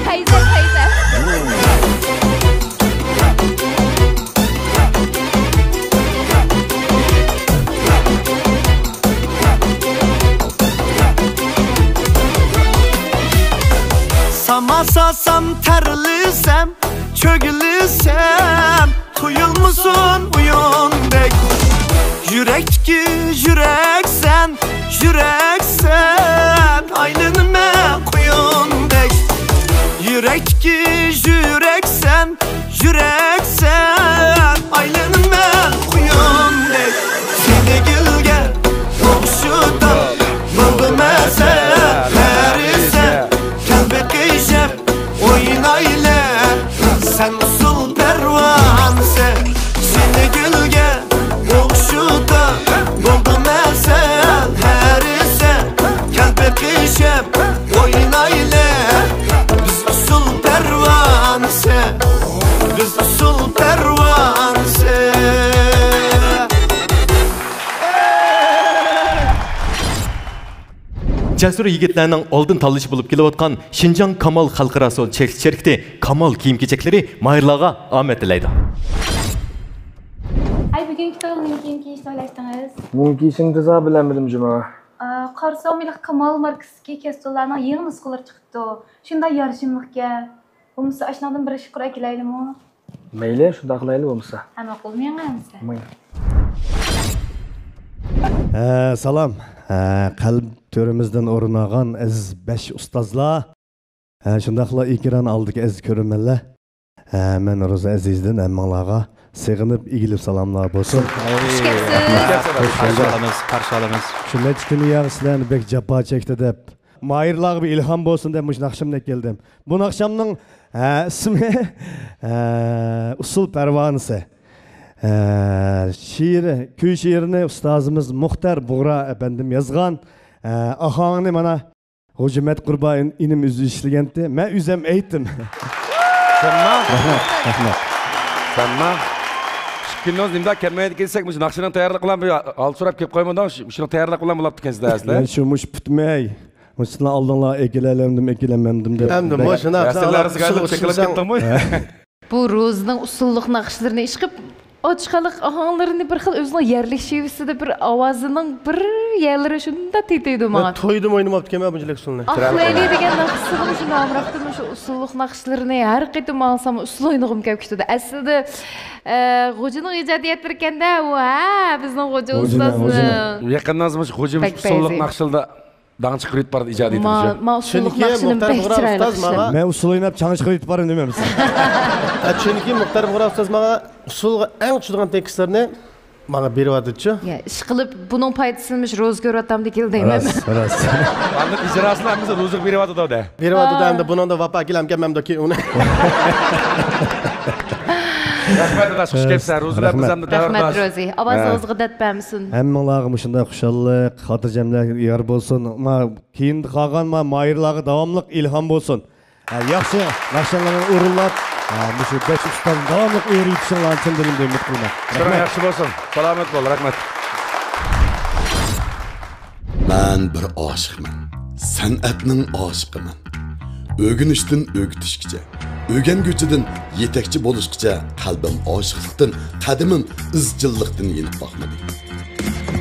پەيزە، پەيزە. ساما ساسام، تەرلىسەم، چۆگىلىسەم، تۇيۇلمىسۇن ئويۇندەك. يۈرەكتىكى يۈرەكسەن، يۈرەكسەن، ئايلىنىمەن قۇيۇندەك. يۈرەكتىكى يۈرەكسەن، يۈرەكسەن، ئايلىنىمەن قۇيۇندەك. سېنى گۈلگە ئوخشىتىپ بولدۇم ھەسەل، ھەرىسە كەل بېقىشىپ ئوينايلى، سەن ئۇسسۇل پەرۋانىسى. سېنى گۈلگە ئوخشىتىپ بولدۇم ھەسەل، ھەرىسە كەل بېقىشىپ ئوينايلى، بىز ئۇسسۇل پەرۋانىسى، بىز ئۇسسۇل پەرۋانىسى. جەسۇر يىگىتلەرنىڭ ئالدىن تاللىشى بولۇپ كېلىۋاتقان شىنجاڭ كامال خەلقئارا سودا چەكلىك شىركىتى كامال كىيىم-كېچەكلىرى ماھىرلارغا ئامەت تىلەيدۇ. ھەي، بۈگۈنكى تويغا نېمە كىيىم كىيىشنى ئويلاشتىڭىز؟ بۈگۈن كىيىشنى تازا بىلەلمىدىم جۇمۇ. ئا، قارىسام، ھېلىقى كامال ماركىسىدىكى كەستۇلارنىڭ يېڭى نۇسخىلىرى چىقىپتۇ. شۇنداق يارىشىملىقكەن. بولمىسا ئاشۇنىڭدىن بىر ئىككى قۇر ئەكېلەيلىمۇ؟ مەيلى، شۇنداق قىلايلى بولمىسا. ھە، ماقۇل، مېڭە ئەمىسە. ماڭا. ھە، سالام. ھە، قەلب تۆرىمىزدىن ئورۇن ئالغان ئەزىز بەش ئۇستازلار. ھە، شۇنداقلا ئېكران ئالدىدىكى ئەزىز كۆرۈرمەنلەر. ھە، مەن روزا ئەزىزدىن ھەممىڭلارغا سېغىنىپ ئېگىلىپ سالاملار بولسۇن. خۇش كەپسىز. قارشى ئالىمىز، قارشى ئالىمىز. شۇ نەچچە كۈن ياغ سىلەرنى بەك جاپا چەكتى دەپ، ماھىرلارغا بىر ئىلھام بولسۇن دەپ مۇشۇ ناخشامنى ئەكەلدىم. بۇ ناخشامنىڭ، ھە، ئىسمى، ھە، ئۇسسۇل پەرۋانىسى. ھە، شېئىرى، كۈي شېئىرىنى ئۇستازىمىز مۇختەر بۇغرا ئەپەندىم يازغان. ھە، ئاھاڭىنى مانا غوجىمەت قۇربان ئىنىم ئۆزى ئىشلىگەنتى. مەن ئۆزۈم ئېيتتىم. سەنما؟ رەھمەت، رەھمەت. سەنما؟ ئىككى كۈندىن نېمىدە كەلمەيدىكەنسەك، مۇشۇ ناخشىنىڭ تەييارلىقى بىلەن بىر ئالسىراپ كېلىپ قويمىدىڭ؟ شۇ، شۇنىڭ تەييارلىقى بىلەن بولاپتىكەنسىز ئەسلى. يا، شۇ مۇشۇ پۈتمەي. مۇشۇلار ئالدىڭلار ئەكېلەلەمدىم، ئەكېلەلمەمدىم دەپ. ئەمدى مۇشۇنداق رەسىملەر سىزگە چېقىلىپ كەتتىڭمۇ؟ بۇ روزىنىڭ ئۇسسۇللۇق ناخشىلىرىنى ئىشقىپ، ئاچقانلىق ئاھاڭلىرىنى بىر خىل ئۆزىنىڭ يەرلىك شېۋىسىدە بىر ئاۋازىنىڭ بىر يەرلىرى شۇنداق تېتىيدۇ ماڭا. تويدىمۇ ئوينىماپتىكەنمەن بۇنچىلىك ئۇسسۇلنى. ئاقلىلى دېگەن ناخشىسىغىمۇ شۇنداق ئامراقتىن شۇ ئۇسسۇللۇق ناخشىلىرىنى ھەر قېتىم ئاڭلىسام ئۇسسۇل ئوينىغۇم كېلىپ كېتىدۇ. ئەسلىدە، ئە، غوجىنىڭ ئىجادىيەتلىرىكەندە، ئۇ، ھە، بىزنىڭ غوجا غوجىنىڭ، ئۇستاز. غوجىنىڭ. يېقىندىن بۇيان غوجىمىز بەك ئۇسسۇللۇق بەزى. ناخشىلىدا داڭ چىقىرىپ بارىدۇ ئىجادىيىتىمىز. ما، ما ئۇسسۇللۇق چۈنكى ناخشىنى مۇختەر بەك بۇغرا چىرايلىق ئۇستاز ئىشلەپ. ماڭا، مەن ئۇسسۇل ئويناپ چاڭ چىقىرىپ بارىمەن دېمەمسىز؟ ئە، چۈنكى مۇختەر بۇغرا ئۇستاز ماڭا ئۇسسۇلغا ئەڭ چۈشىدىغان تېكىستلەرنى ماڭا بېرىۋاتىدىچۇ. يا، ئىشقىلىپ بۇنىڭ پايدىسىنىمۇ روزا كۆرۈۋاتامدۇ كېلدى دەيمەن. راست، راست. ئاندىن ئىجراسىنى ھەممىسى روزىغا بېرىۋاتىدۇ دە. بېرىۋاتىدۇ ئا. ئەمدى بۇنىڭدا ۋاپا كېلەمكەن مەمدۇ كېيىن ئۇنى. رەھمەت ئاداش، خۇش كەپسەن، روزىلار رەھمەت. بىزەمدە رەھمەت دەۋەرداش. روزى. ئاۋازىڭىزغا دەرد بەرمىسۇن. ھەممىڭلارغا مۇشۇنداق خۇشاللىق، خاتىرجەملىك يار بولسۇن. ما، كېيىن قالغان ما، ماھىرلارغا داۋاملىق ئىلھام بولسۇن. ھە، ياخشى ناخشىلارنى ئورۇنلاپ، ھە، مۇشۇ بەش ئۇستازنى داۋاملىق ئۆرە يېتىشىڭلارنى چىن دىلىمدىن ئۈمىد قىلىمەن. ئىشلىرىڭ رەھمەت. ياخشى بولسۇن. سالامەت بول. رەھمەت. مەن بىر ئاشىقمەن. سەنئەتنىڭ ئاشىقىمەن. ئۆگىنىشتىن ئۆگىتىشكىچە، ئۆگەنگۈچىدىن يېتەكچى بولۇشقىچە قەلبىم ئاشىقلىقتىن، قەدىمىم ئىزچىللىقتىن يېنىپ باقمىدى.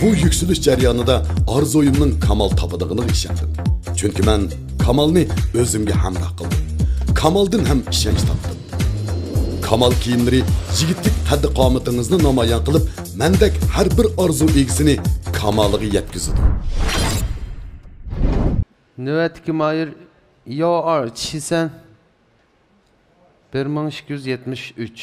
بۇ يۈكسىلىش جەريانىدا ئارزۇيۇمنىڭ كامال تاپىدىغىنىغا ئىشەندىم. چۈنكى مەن كامالنى ئۆزۈمگە ھەمراھ قىلدىم. كامالدىن ھەم ئىشەنچ تاپتىم. كامال كىيىملىرى يىگىتلىك قەددى-قامىتىڭىزنى نامايان قىلىپ، مەندەك ھەر بىر ئارزۇ ئىگىسىنى كامالىغا يەتكۈزىدۇ. نۆۋەتتىكى ماھىر ياۋ ئار چىسەن. بىر مىڭ ئىككى يۈز يەتمىش ئۈچ.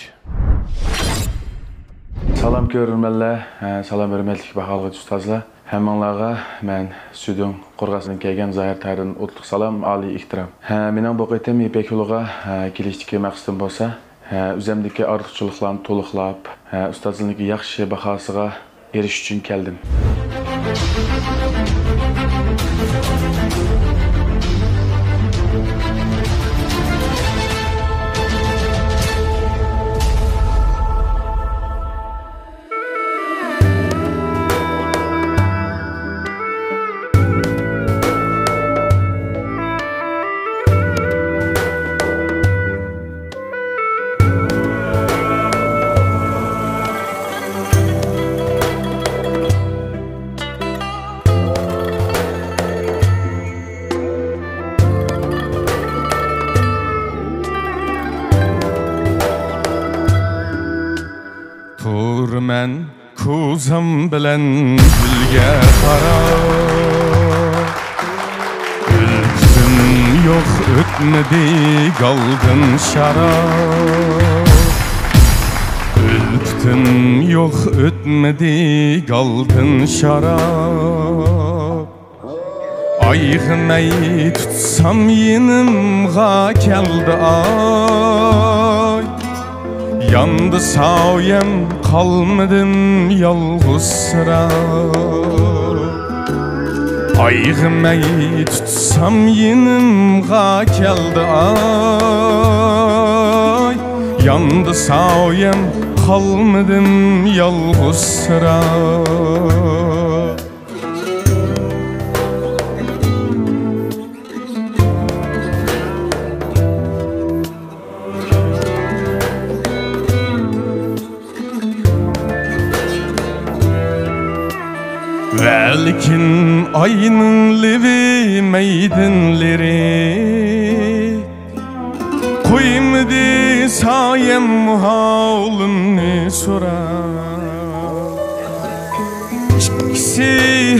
سالام كۆرۈرمەنلەر، ھە، سالام ھۆرمەتلىك باھالىغۇچى ئۇستازلار. ھەممىڭلارغا مەن سۈدۈڭ قورغاسىدىن كەلگەن زاھىر تارىدىن ئوتلۇق سالام، ئالىي ئېھتىرام. ھە، مېنىڭ بۇ قېتىم يىپەك يولىغا، ھە، كېلىشتىكى مەقسىتىم بولسا، ھە، ئۆزۈمدىكى ئارتۇقچىلىقلارنى تولۇقلاپ، ھە، ئۇستازلارنىڭكى ياخشى باھاسىغا ئېرىشىش ئۈچۈن كەلدىم. تۇرىمەن كوزام بىلەن گۈلگە قاراپ. ئۆلكىدىن يوق ئۆتمىدى گالدىن شاراب. ئۆلكىدىن يوق ئۆتمىدى گالدىن شاراب. ئايغا مەي تۇتسام يېنىمغا كەلدى ئاي. ياندى سايەم، قالمىدىم يالغۇزسىراپ. ئايغا مەي تۇتسام يېنىمغا كەلدى ئاي. ياندى سايەم، قالمىدىم يالغۇزسىراپ. ۋەلىكىن ئاينىڭ لېۋى مەيدىنلىرى قويمىدى سايەم ھالىمنى سوراپ. ئىككىسى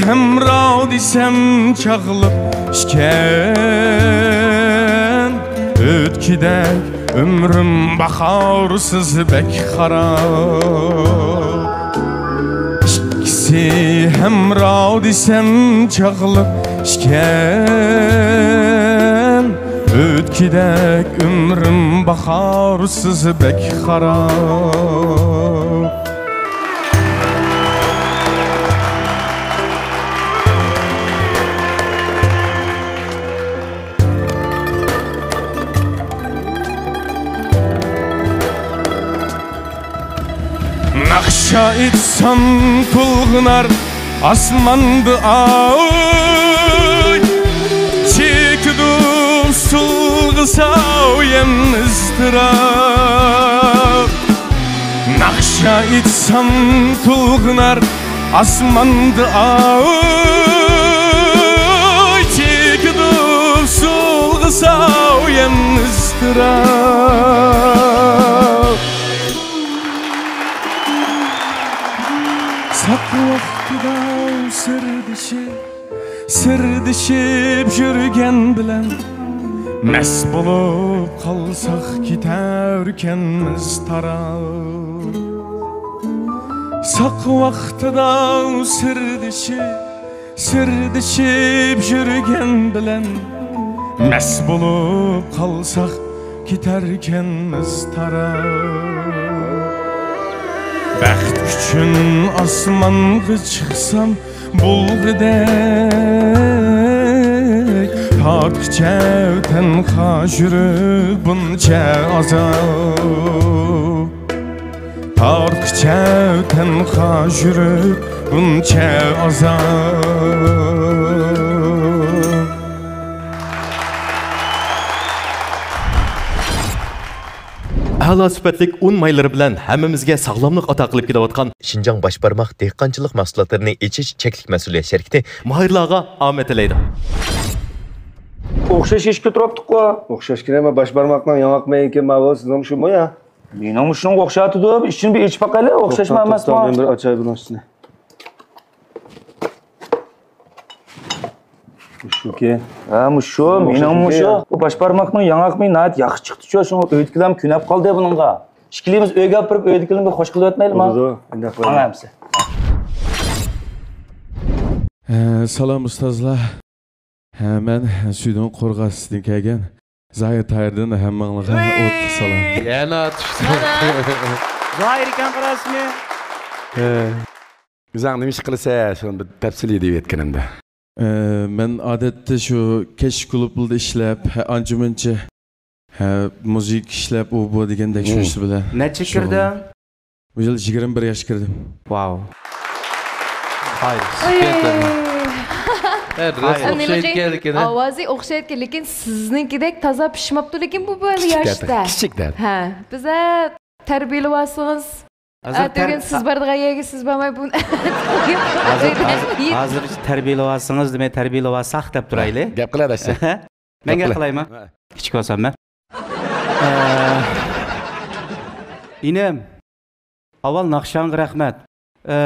ھەمراھ دېسەم چاغلىق ئىكەن. ئۆتكۈدەك ئۆمرۈم باھارسىز بەك خاراب. ئىككىسى ھەمراھ دېسەم چاغلىق ئىكەن. ئۆتكۈدەك ئۆمرۈم باھارسىز بەك خاراب. ناخشا ئېيتسام تولغىنار ئاسماندا ئاي. چېكىدۇ ئۇسسۇل سايەم ئىزتىراپ. ناخشا ئېيتسام تولغىنار ئاسماندا ئاۋۇ، چېكىدۇ سولغا سايەم ئىزتىراپ. ساق ۋاقتىدا سىردىشىپ، سىردىشىپ يۈرگەن بىلەن، مەست بولۇپ قالساق كېتەركەنمىز تاراپ. ساق ۋاقتىدا سىردىشىپ، سىردىشىپ يۈرگەن بىلەن، مەست بولۇپ قالساق كېتەركەنمىز تاراپ. بەخت ئۈچۈن ئاسمانغا چىقسام بولغۇدەك، تارتقىچە تەنھا يۈرۈپ بۇنچە ئازاب. تارتقىچە تەنھا يۈرۈپ بۇنچە ئازاب. ئەلا سۈپەتلىك ئۇن مايلىرى بىلەن ھەممىمىزگە ساغلاملىق ئاتا قىلىپ كېلىۋاتقان شىنجاڭ باش بارماق دېھقانچىلىق مەھسۇلاتلىرىنى ئېچىش چەكلىك مەسئۇلىيەت شىركىتى ماھىرلارغا ئامەت تىلەيدۇ. ئوخشاش ئىشكە تۇرۇپتۇققۇ. ئوخشاش كېلەمە، باش بارماقنىڭ ياڭاق مېيىكى ماۋۇ، سىزنىڭ شۇمۇ يا؟ مېنىڭمۇ شۇنىڭغا ئوخشايتىدۇ، ئىچىنى بىر ئېچىپ باقايلى، ئوخشاشمۇ توختاڭ، ئەمەسمۇ؟ توختاڭ، مەن بىر ئاچاي بۇنىڭ ئۈستىنى. مۇشۇكى. ھە، مۇشۇ، مېنىڭ مۇشۇ. بۇ باش بارماقنىڭ ياڭاق مېيى ناھايىتى ياخشى چىقتىچۇ، شۇڭا ئۆيدىكىلەرمۇ كۆنەپ قالدى بۇنىڭغا. ئىككىلىمىز ئۆيگە ئاپىرىپ، ئۆيدىكىلەرنى بىر خوش قىلىۋەتمەيلىما؟ بولىدۇ، ئۇنداق قىلايلى. ماڭا ئەمسە. ھە، سالام ئۇستازلار. ھە، مەن سۈيدۈڭ قورغاسىدىن كەلگەن زاھىر تاھىردىن ھەممىڭلارغا ئوتلۇق سالام. يەنە چۈشتى. زاھىر ئىكەن قاراسىمى. ھە. ئۆزۈڭ نېمە ئىش قىلىسەن؟ شۇنى بىر تەپسىلىي دەپ ئۆتكىنىمدە. ئە، مەن ئادەتتە شۇ كەچلىك كۇلۇبلاردا ئىشلەپ، ھە، ئانچە-مۇنچە، ھە، مۇزىكا ئىشلەپ، ئۇ بۇ دېگەندەك شۇ ئىش بىلەن. نەچچە كىردىڭ؟ بۇ يىل يىگىرمە بىر ياشقا كىردىم. ۋاو. ھاي، ھەر رەس ئوخشايدىكەن لېكىن، ھە؟ ئاۋازى ئوخشايدىكەن، لېكىن سىزنىڭكىدەك تازا پىشماپتۇ، لېكىن بۇ بىر ياشتا. كىچىك دەپ. ھە، بىزە تەربىيەلىۋالسىڭىز، ئەتىگۈن سىز بارىدىغان يەرگە سىز بارماي بۇ. ھازىر، ھازىر، ھازىرچە تەربىيەلىۋالسىڭىز دېمەي، تەربىيەلىۋالساق دەپ تۇرايلى. گەپ قىلە دەسسە. مەن گەپ قىلايمۇ؟ ھە. كىچىك بولسام مەن. ئە، ئىنىم، ئاۋۋال ناخشاڭغا رەھمەت. ئە،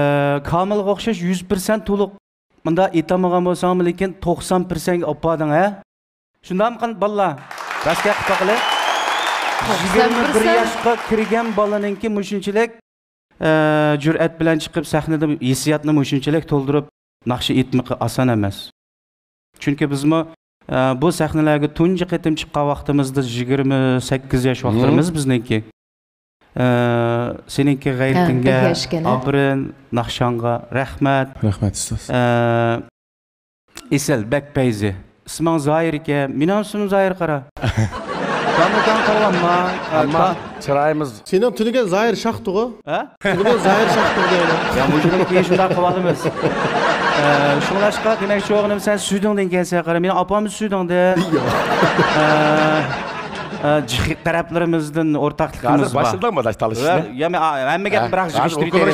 كامىلغا ئوخشاش يۈز پىرسەنت تولۇق. مۇنداق ئېيتالمىغان بولساڭمۇ، لېكىن توقسان پىرسەنتكە ئاپاردىڭ، ھە؟ شۇنداقمۇ قان-، بالىلار؟ راست گەپ قىلىپ باقىلى. يىگىرمە بىر ياشقا كىرگەن بالىنىڭكى مۇشۇنچىلىك، ئە، جۈرئەت بىلەن چىقىپ سەھنىدە ھېسسىياتنى مۇشۇنچىلىك تولدۇرۇپ ناخشا ئېيتمىقى ئاسان ئەمەس. چۈنكى بىزمۇ، ئە، بۇ سەھنىلەرگە تۇنجى قېتىم چىققان ۋاقتىمىزدا يىگىرمە سەككىز ياش ۋاقىتلىرىمىز بىزنىڭكى. ئە، سېنىڭكى غەيرىتىڭگە ئاپىرىن، ناخشاڭغا رەھمەت. رەھمەت، ئۇستاز. ئە، ئېسىل، بەك پەيزى. ئىسمىڭ زاھىر ئىكەن، مېنىڭ ئىسمىم زاھىر قارا. كامىلكاڭ قارىۋالما. ئەمما چىرايىمىز. سېنىڭ تۈنۈگۈن زاھىر شاختىغۇ. ھە؟ تۈنۈگۈن زاھىر شاختىغۇ دەيمەن. يا، مۇشۇنىڭ كېيىن شۇنداق قىلىۋالىمىز. ئە، شۇڭلاشقا دېمەكچى بولغىنىم، سەن سۈيدۈڭدىن كەلسەڭ قارا، مېنىڭ ئاپاممۇ سۈيدۈڭدىن. ئە، ئە، جىق تەرەپلىرىمىزدىن ئورتاقلىقىمىز بار. ھازىر باشلىدىڭمۇ داش تالىشىشنى؟ يا، مەن، ئا، ھەممە گەپنى بىراق يىغىشتۇرۇپ كېتەيلى.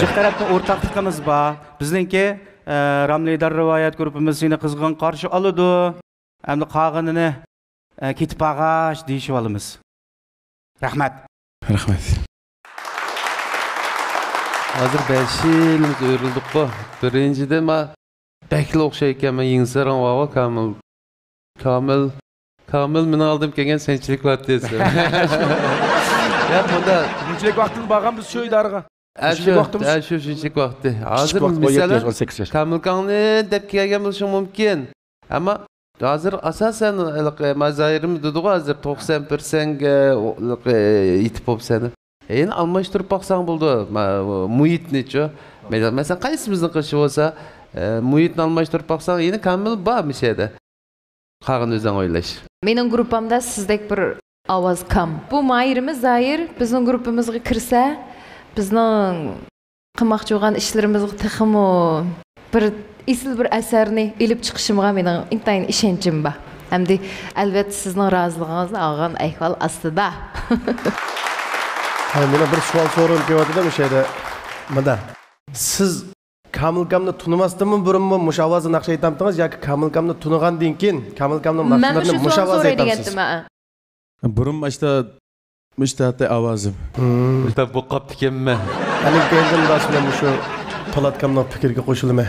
جىق تەرەپتىن ئورتاقلىقىمىز بار. بىزنىڭكى، ئە، راملىدار رىۋايەت گۇرۇپپىمىز سېنى قىزغىن قارشى ئالىدۇ. ئەمدى قالغىنىنى، ئە، كېتىپ بارغاچ دېيىشىۋالىمىز. رەھمەت. رەھمەت. ھازىر بەش يىلىمىز ئۆرۈلدۇققۇ. بىرىنچىدىن، ما بەكلا ئوخشايدىكەن، مەن يېڭىسارىڭ بارغۇ، كامىل. كامىل، كامىل مېنىڭ ئالدىمغا كەلگەن سەنچىلىك ۋاقتى. ياق، بۇندا شۇنچىلىك ۋاقتىمىز بارغان بىز شۇ ئىدارىغا. ئە، شۇ، شۇنچىلىك ۋاقتىمىز. ئە، شۇ شۇنچىلىك ۋاقتى. ھازىر، مىسالەن، كامىلكاڭنى دەپ كەلگەن بولۇشۇڭ مۇمكىن. ئەمما ھازىر ئاساسەن ھېلىقى ما زاھىرمۇ دېدىغۇ، ھازىر توقسان پىرسەنتكە ھېلىقى يېتىپ بوپسەن. يەنە ئالماشتۇرۇپ باقساڭ بولىدۇ، ما-، مۇھىتنىچۇ. مەسىلەن، قايسىمىزنىڭ قىلىشى بولسا، ئە، مۇھىتنى ئالماشتۇرۇپ باقساڭ، يەنە كامىل بار مۇشۇ يەردە. قالغىنىنى ئۆزۈڭ ئويلاش. مېنىڭ گۇرۇپپامدا سىزدەك بىر ئاۋاز كام. بۇ ماھىرىمىز زاھىر بىزنىڭ گۇرۇپپىمىزغا كىرسە، بىزنىڭ قىلماقچى بولغان ئىشلىرىمىزغا تېخىمۇ بىر ئېسىل بىر ئەسەرنى ئېلىپ چىقىشىمغا مېنىڭ ئىنتايىن ئىشەنچىم بار. ئەمدى، ئەلۋەتتە، سىزنىڭ رازىلىقىڭىزنى ئالغان ئەھۋال ئاستىدا. ھە، مېنىڭ بىر سوئال سورىغۇم كېلىۋاتىدۇ مۇشۇ يەردە. مۇنداق، سىز كامىلكامنى تونۇماستىنمۇ بۇرۇنمۇ مۇشۇ ئاۋازدا ناخشا ئېيتامتىڭىز ياكى كامىلكامنى تونۇغاندىن كېيىن كامىلكامنىڭ مەنمۇ ناخشىلىرىنى شۇ مۇشۇ سوئالنى ئاۋازدا سوراي ئېيتامسىز؟ دېگەنتىم، ھە. بۇرۇن مۇشتا، مۇشتا ئاۋازىم. مم. مۇشتا بوقاپتىكەنمەن. ئەنە كەينىدىن راست مەن مۇشۇ پولاتكامنىڭ پىكرىگە قوشۇلىمەن.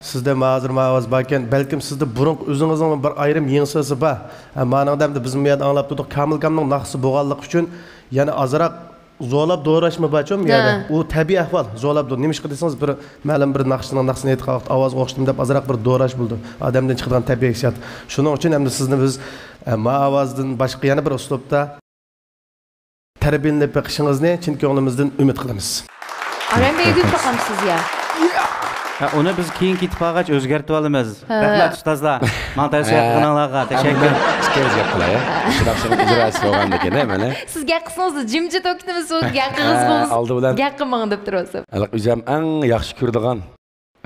سىزدە ھازىر ما ئاۋاز باركەن، بەلكىم سىزدە بۇرۇنقى ئۆزىڭىزنىڭ بىر ئايرىم يېڭىسىسى بار. ھە، مانىڭدا ئەمدى بىز بۇ يەردە ئاڭلاپ تۇردۇق، كامىلكامنىڭ ناخشىسى بولغانلىقى ئۈچۈن يەنە ئازراق زورلاپ دوراشمۇ بارچۇ بۇ يەردە؟ ھە. ئۇ تەبىئىي ئەھۋال، زورلاپ دور-، نېمىشقا دېسىڭىز، بىر مەلۇم بىر ناخشىنىڭ ناخشىسىنى ئېيتقان ۋاقىت ئاۋاز ئوخشىدىمۇ دەپ ئازراق بىر دوراش بولىدۇ. ئادەمدىن چىقىدىغان تەبىئىي ھېسسىيات. شۇنىڭ ئۈچۈن ئەمدى سىزنى بىز، ئە، ما ئاۋازدىن باشقا يەنە بىر ئۇسلۇبتا تەربىيەلىنىپ بېقىشىڭىزنى چىن كۆڭلىمىزدىن ئۈمىد قىلىمىز. ئارام بەيدۈ تاقامسىز يا؟ ھە، ئۇنى بىز كېيىن كېتىپ قالغاچ ئۆزگەرتىۋالىمىز. ھە. رەھمەت، ئۇستازلار. ماڭا تەۋسىيە قىلغىنىڭلارغا تەشەككۈر. ئىككىمىز گەپ قىلاي. شۇنداق شۇنىڭ ئىجراسى بولغاندىكىن، ھە، مانا. سىز گەپ قىلسىڭىز جىمجىت بولۇپ كېتىمىز، سىز گەپ قىلغىنىڭىز ھە، بولسا ئالدى بىلەن گەپ قىلماڭ دەپ تۇرۇۋاتسام. ئەلق ئۆزۈم ئەڭ ياخشى كۆرىدىغان،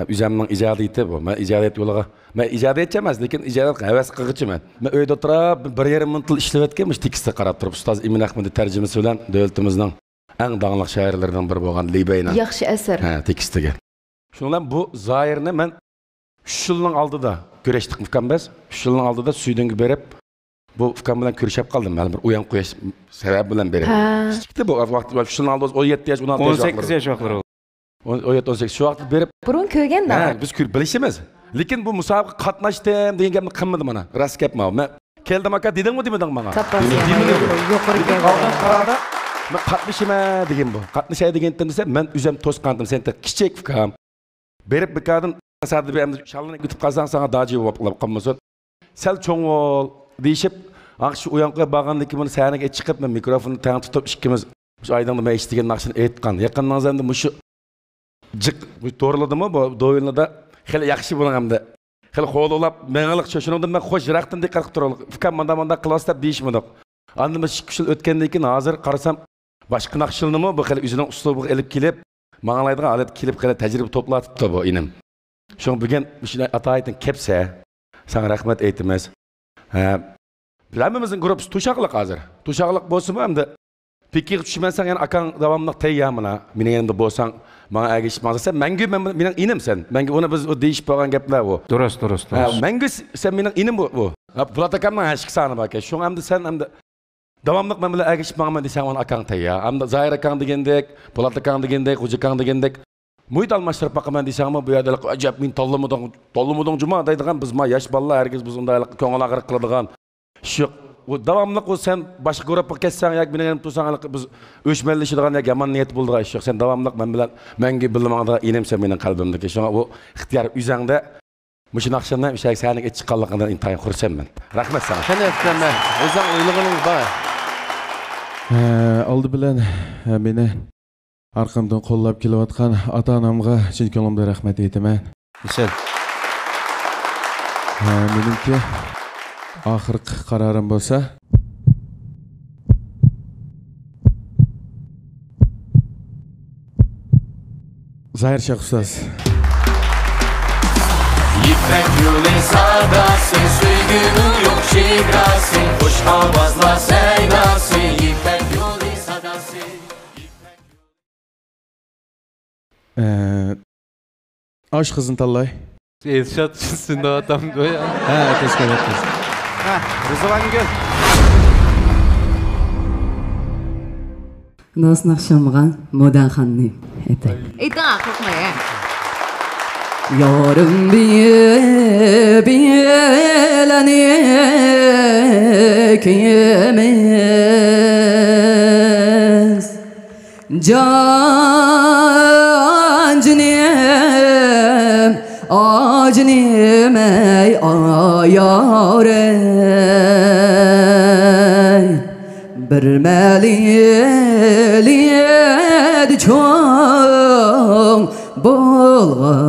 ئۆزۈمنىڭ ئىجادىيىتى بۇ. مەن ئىجادىيەت يولىغا، مەن ئىجادىيەتچى ئەمەس، لېكىن ئىجادىيەتكە ھەۋەس قىلغۇچىمەن. مەن ئۆيدە ئولتۇرۇپ بىر يېرىم مىنۇت ئىشلەۋەتكەن مۇشۇ تېكىستكە قاراپ تۇرۇپ، ئۇستاز ئىمىن ئەخمىدى تەرجىمىسى بىلەن دۆلىتىمىزنىڭ ئەڭ داڭلىق شائىرلىرىنىڭ بىرى بولغان لى بەينىڭ ياخشى ئەسەر. ھە، تېكىستىگە. شۇنىڭ بىلەن بۇ زاھىرنى مەن ئۈچ يىلنىڭ ئالدىدا كۆرۈشتۇق ئۇكام بىز. ئۈچ يىلنىڭ ئالدىدا سۈيدۈنگە بېرىپ، بۇ ئۇكام بىلەن كۆرۈشۈپ قالدىم. مەلۇم بىر ئويۇن قويۇش سەۋەبى بىلەن بېرىپ. ھە. كىچىكتى بۇ ۋاقىت، ئۈچ يىلنىڭ ئالدىدا ئون يەتتە ياش، ئون ئالتە ياش ئون سەككىز ۋاقلىرى. ياش ۋاقلىرى. ئون، ئون يەتتە، ئون سەككىز شۇ ۋاقىتتا بېرىپ. بۇرۇن كۆرگەندە. ھە، بىز كۆرۈپ بىلىشىمىز. لېكىن بۇ مۇسابىقىگە قاتناشتىم دېگەن گەپنى قىلمىدى مانا. راست گەپ ماۋۇ. مەن كەلدىم ئاكا دېدىڭمۇ دېمىدىڭ ماڭا؟ دېمىدىم. يۇقىرى يۇقىرى لېكىن ئالدىن قارىغاندا مەن قاتنىشىمەن دېگەن بۇ. قاتنىشاي دېگەنتىم دېسە مەن ئۆزۈم توسقانتىم. سەن تېخى كىچىك ئۇكام. بېرىپ بىر كادىن تاسادىپىي ئەمدى شاللىنىپ كېتىپ قالساڭ ساڭا داجى بولۇپ قالمىسۇن. سەل چوڭ بول دېيىشىپ، ئاخشى ئۇيانقى بارغاندىن كېيىن بۇنى سەھنىگە چىقىپ، مەن مىكروفوننى تەڭ تۇتۇپ ئىككىمىز مۇشۇ ئايدىڭدا مەيىش دېگەن ناخشىنى ئېيتقان. يېقىندىڭىز ئەمدى مۇشۇ جىق تورلىدىمۇ بۇ دويۇنلىدا خېلى ياخشى بۇنىڭ ئەمدى. خېلى قوغلىۋاپ مېڭىلىق شۇ، شۇنىڭدىن مەن خوش يىراقتىن دىققەت قىلىپ تۇرۇڭلۇق. ئۇكام مانداق مانداق قىلىۋاتسا دەپ دېيىشمىدۇق. ئاندىن بىر ئىككى ئۈچ يىل ئۆتكەندىن كېيىن ھازىر قارىسام باشقا ناخشىلىنىمۇ بۇ خېلى ئۆزىنىڭ ئۇسلۇبىغا ئېلىپ كېلىپ، ماڭالايدىغان ھالەتكە كېلىپ، خېلى تەجرىبە توپلاۋاتىپتۇ بۇ ئىنىم. شۇڭا بۈگۈن مۇشۇ ئاتايىتىڭ كەپسە، ساڭا رەھمەت ئېيتىمىز. ھە، ھەممىمىزنىڭ گۇرۇپپىسى توشاقلىق ھازىر. توشاقلىق بولسىمۇ ئەمدى پىكىرگە چۈشمەسەڭ يەنە ئاكاڭ داۋاملىق تەييار مانا. مېنىڭ يېنىمدا بولساڭ، ماڭا ئەگىشىپ ماڭساڭ، سەن مەڭگۈ مەن، مېنىڭ ئىنىم سەن. مەڭگۈ ئۇنى بىز ئۇ دېيىشىپ بولغان گەپلەر ئۇ. دۇرۇس، دۇرۇس، ھە، دۇرۇس. مەڭگۈ س-، سەن مېنىڭ ئىنىم بۇ، بۇ. ھە، بۇلات ئاكامنىڭ ھەشىك سانى باركەن. شۇڭا ئەمدى سەن ئەمدى داۋاملىق مەن بىلەن ئەگىشىپ ماڭىمەن دېسەڭ، مانا ئاكاڭ تەييار. ئەمدى زاھىر ئاكاڭ دېگەندەك، پولات ئاكاڭ دېگەندەك، خوجا ئاكاڭ دېگەندەك مۇھىت ئالماشتۇرۇپ باقىمەن دېسەڭمۇ، بۇ يەردە ئەجەب مېنى تاللىمىدىڭ، تاللىمىدىڭ جۇما دەيدىغان، بىز ما ياش بالىلار ھەرگىز بىز ئۇنداق كۆڭۈل ئاغرىق قىلىدىغان ئىش يوق. ئۇ داۋاملىق ئۇ سەن باشقا گۇرۇپپىغا كەتسەڭ ياكى مېنىڭ يېنىمدا تۇرساڭ، بىز ئۆچمەنلىشىدىغان ياكى يامان نىيەت بولىدىغان ئىش يوق. سەن داۋاملىق مەن بىلەن مەڭگۈ بىللە ماڭىدىغان ئىنىمسەن مېنىڭ قەلبىمدىكى. شۇڭا ئۇ ئىختىيار ئۆزەڭدە. مۇشۇ ناخشىنى ئۆشەك سەھنىگە ئېچىپ چىققانلىقىڭدىن ئىنتايىن خۇرسەنمەن. رەھمەت ساڭا. قېنى، ئۆزۈڭ ئويلىغىنىڭ بار. ھە، ئالدى بىلەن، ھە، مېنى ئارقامدىن قوللاپ كېلىۋاتقان ئاتا-ئانامغا چىن كۆڭلۈمدىن رەھمەت ئېيتىمەن. ھە، مېنىڭكى ئاخىرقى قارارىم بولسا، زاھىر شاھ ئۇستاز. يىپەك يولى ساداسى، سۆيگۈنىڭ يوق چېگراسى، خۇش ئاۋازلار سەيداسى، يىپەك يولى ساداسى. ئە، ئاشۇ قىزنى تاللاي. ئىرشات سىندىۋاتامدۇ يا؟ ھە، تەشكىلات قىز. ھە، رىزۋانگۈل. ناز ناخشامغا موداخاننى ئېيتاي. ئېيتىڭ، قورقماي، ھە. يارىم بىلەن ئىككىمىز. جان جېنىم، ئاجىنىم ئەي ئايارەي. بىر مەلىلىدە چوڭ بولغان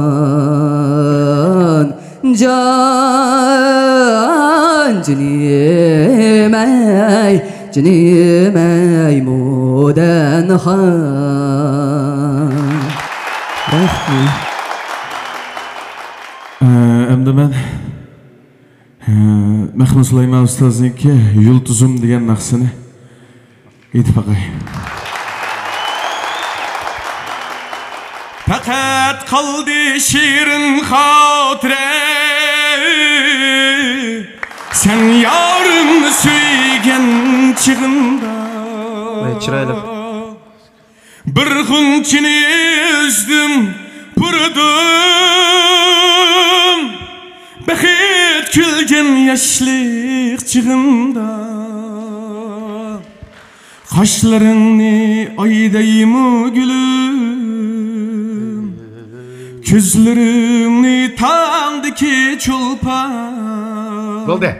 جان جېنىم ئەي، جېنىم ئەي مودەنخان. رەھمەت. ئە، ئەمدى مەن ئە، مەخمۇت سۇلايمان ئۇستازنىڭكى يۇلتۇزۇم دېگەن ناخشىسىنى ئېيتىپ باقاي. پەقەت قالدى شېرىن خاتىرە، سەن يارىمنى سۆيگەن چېغىمدا. ۋاي، چىرايلىق. بىر غۇنچىنى ئۈزدۈم، پۇرىدىم، بەخت كۈلگەن ياشلىق چېغىمدا. قاشلىرىڭنى ئايدايمۇ گۈلۈم، كۆزلىرىڭنى تاڭدىكى چولپان. بولدى.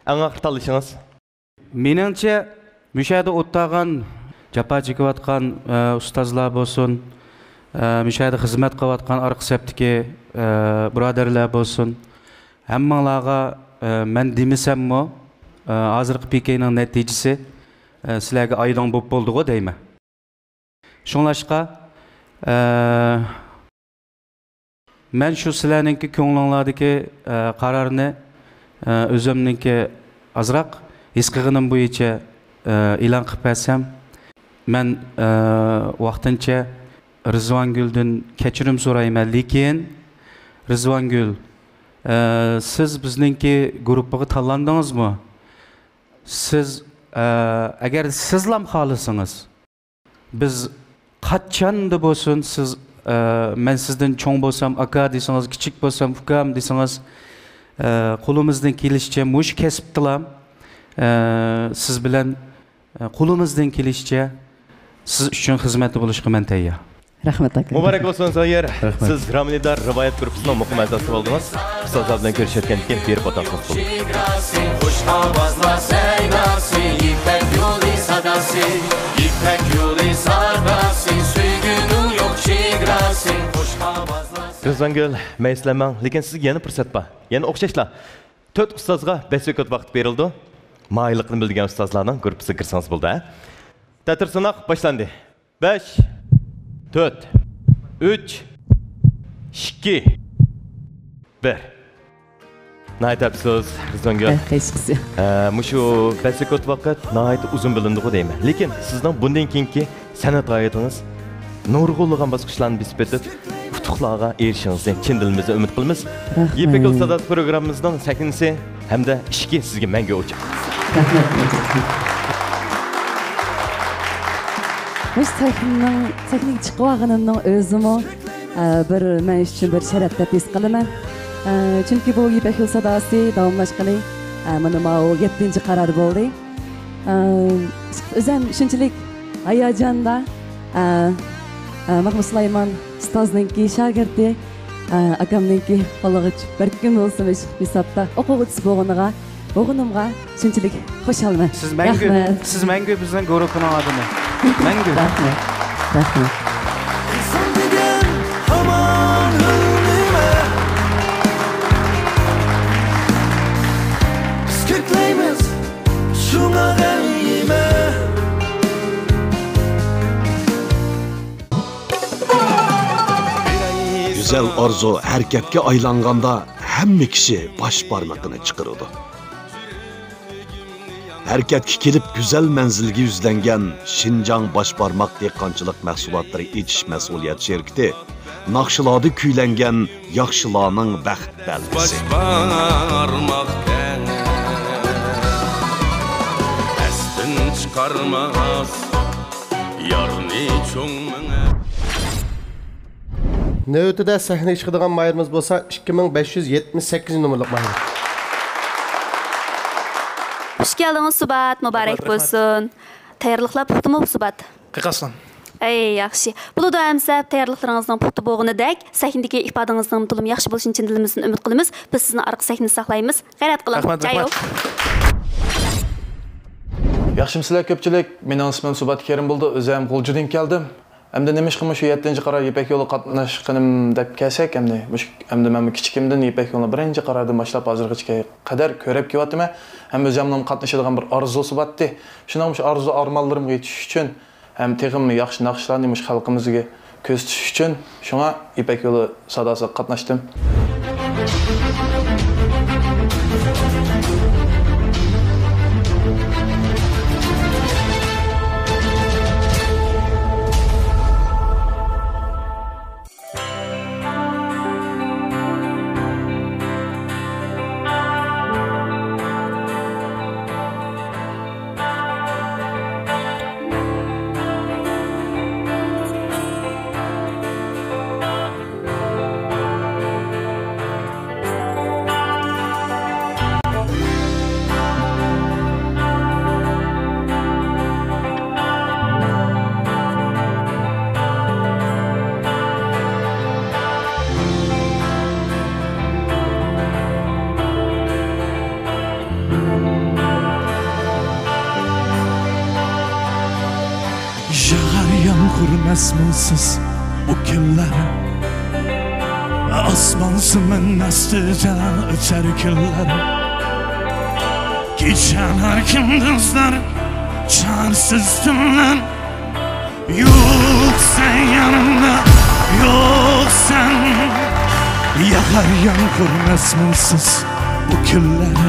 ئەڭ ئاخىرقى تاللىشىڭىز؟ مېنىڭچە، مۇشۇ يەردە ئولتۇرغان، جاپا چېكىۋاتقان، ئە، ئۇستازلار بولسۇن، ئە، مۇشۇ يەردە خىزمەت قىلىۋاتقان ئارقا سەپتىكى، ئە، بۇرادەرلەر بولسۇن، ھەممىڭلارغا، ئە، مەن دېمىسەممۇ، ئە، ھازىرقى پىكەينىڭ نەتىجىسى، ئە، سىلەرگە ئايدىڭ بولۇپ بولدىغۇ دەيمەن. شۇڭلاشقا، ئە، مەن شۇ سىلەرنىڭكى كۆڭلۈڭلاردىكى، ئە، قارارنى، ئە، ئۆزۈمنىڭكى ئازراق ھېس قىلغىنىم بويىچە، ئە، ئېلان قىلىپ بەرسەم، مەن، ئە، ۋاقتىنچە رىزۋانگۈلدىن كەچۈرۈم سورايمەن، لېكىن رىزۋانگۈل، ئە، سىز بىزنىڭكى گۇرۇپپىغا تاللاندىڭىزمۇ؟ سىز، ئە، ئەگەر سىزلام خالىسىڭىز، بىز قاچاندا بولسۇن، سىز، ئە، مەن سىزدىن چوڭ بولسام ئاكا دېسىڭىز، كىچىك بولسام ئۇكام دېسىڭىز، ئە، قولىمىزدىن كېلىشىچە مۇشۇ كەسىپتىلام، ئە، سىز بىلەن، ئە، قولىمىزدىن كېلىشىچە سىز ئۈچۈن خىزمەتتە بولۇشقا مەن تەييار. رەھمەت، ئاكا. مۇبارەك بولسۇن، زاھىر. رەھمەت. سىز رامىلىدار رىۋايەت گۇرۇپپىسىنىڭ مۇقىم ئەزاسى بولدىڭىز. ئۇستازلار بىلەن كۆرۈشۈۋەتكەندىن كېيىن بېرىپ ئولتۇرسىڭىز بولدى. خۇش ئاۋازلار سەيناسى، يىپەك يولى ساداسى، يىپەك يولى ساداسى، سۆيگۈنىڭ يوق چېگراسى، خۇش ئاۋازلار. رىزۋانگۈل، مەيۈسلەنمەڭ، لېكىن سىزگە يەنە پۇرسەت بار. يەنە ئوخشاشلا تۆت ئۇستازغا بەش سېكۇنت ۋاقىت بېرىلىدۇ. ماھىرلىقىنى بىلدۈرگەن ئۇستازلارنىڭ گۇرۇپپىسىغا كىرسىڭىز بولدى، ھە؟ تەتۈر سىناق باشلاندى. بەش، تۆت، ئۈچ، ئىككى، بىر. ناھايىتى ئەپسۇس، رىزۋانگۈل. ھە، ھېچقىسى. ھە، مۇشۇ بەش سېكۇنت ۋاقىت ناھايىتى ئۇزۇن بىلىندىغۇ دەيمەن. لېكىن سىزنىڭ بۇندىن كېيىنكى سەنئەت ھاياتىڭىز نۇرغۇنلىغان باسقۇچلارنى بېسىپ ئۆتۈپ، ئۇتۇقلارغا ئېرىشىشىڭىزنى چىن دىلىمىزدىن ئۈمىد قىلىمىز. رەھمەت. يىپەك يولى ساداسى پروگراممىمىزنىڭ سەھنىسى ھەمدە ئىشىكى سىزگە مەڭگۈ ئوچۇق. رەھمەت. مۇشۇ سەھنىنىڭ، سەھنىگە چىقىۋالغىنىمنىڭ ئۆزىمۇ، ئە، بىر مەن ئۈچۈن بىر شەرەپ دەپ ھېس قىلىمەن. ئە، چۈنكى بۇ يىپەك يولى ساداسى داۋاملاشقىلى، ئە، مانا ماۋۇ يەتتىنچى قارار بولدى. ئە، ئۆزۈم شۇنچىلىك ھاياجاندا، ئە، ئە، مەخمۇت سۇلايمان ئۇستازنىڭكى شاگىرتى، ئە، ئاكامنىڭكى قولىغا چۈشۈپ بىر كۈن بولسىمۇ ھېسابتا ئوقۇغۇچىسى بولغىنىغا، بولغىنىمغا شۇنچىلىك خۇشالمەن. سىز مەڭگۈ، رەھمەت. سىز مەڭگۈ بىزنىڭ گۇرۇپپىنىڭ ئادىمى. مەڭگۈ. رەھمەت. رەھمەت. ئىنسان دېگەن ھامان ھۆرلىمە. بىز كۆكلەيمىز شۇڭا غەم يېمە. گۈزەل ئارزۇ ھەرىكەتكە ئايلانغاندا، ھەممە كىشى باش بارمىقىنى چىقىرىدۇ. ھەرىكەتكە كېلىپ، گۈزەل مەنزىلگە يۈزلەنگەن شىنجاڭ باش بارماق دېھقانچىلىق مەھسۇلاتلىرى ئېچىش مەسئۇلىيەت شىركىتى ناخشىلاردا كۈيلەنگەن ياخشىلارنىڭ بەخت بەلگىسى. باش بارماق تەڭ ئەستىن چىقارماس، يارنى چوڭ مېڭە. نۆۋىتىدە سەھنىگە چىقىدىغان ماھىرىمىز بولسا ئىككى مىڭ بەش يۈز يەتمىش سەككىزىنچى نومۇرلۇق ماھىر. خۇش كەلدىڭىز، سۇبات مۇبارەك بولسۇن. تەييارلىقلار پۇختىمۇ، سۇبات؟ قېقاسلان. ئەي، ياخشى. بولىدۇ، ئەمىسە تەييارلىقلىرىڭىزنىڭ پۇختا بولغىنىدەك، سەھنىدىكى ئىپادىڭىزنىڭ تولىمۇ ياخشى بولۇشىنى چىن دىلىمىزدىن ئۈمىد قىلىمىز. بىز سىزنى ئارقا سەھنىدە ساقلايمىز. غەيرەت قىلىڭ. رەھمەت، جايو. رەھمەت. ياخشىمۇسىلەر كۆپچىلىك؟ مېنىڭ ئىسمىم سۇبات كېرىم بولىدۇ. ئۆزۈم غۇلجىدىن كەلدىم. ئەمدى نېمىشقا مۇشۇ يەتتىنچى قارار يىپەك يولىغا قاتناشقىنىم دەپ كەلسەك، ئەمدى مۇشۇ، ئەمدى مەنمۇ كىچىكىمدىن يىپەك يولىنى بىرىنچى قارارىدىن باشلاپ ھازىرغىچە قەدەر كۆرۈپ كېلىۋاتىمەن. ھەم ئۆزۈمنىڭ قاتنىشىدىغان بىر ئارزۇسى بارتتى. شۇنىڭ مۇشۇ ئارزۇ ئارمانلىرىمغا يېتىش ئۈچۈن ھەم تېخىمۇ ياخشى ناخشىلارنى مۇشۇ خەلقىمىزگە كۆرسىتىش ئۈچۈن شۇڭا يىپەك يولى ساداسىغا قاتناشتىم. ياغار يامغۇر مەزمۇنسىز بۇ كۈنلەر، ئاسمان زېمىن ئاستىدا ئۆتەر كۈنلەر. كېچەلەر، كۈندۈزلەر، چارىسىز تۈنلەر. يوق سەن يېنىمدا، يوق سەن. ياغار يامغۇر مەزمۇنسىز بۇ كۈنلەر،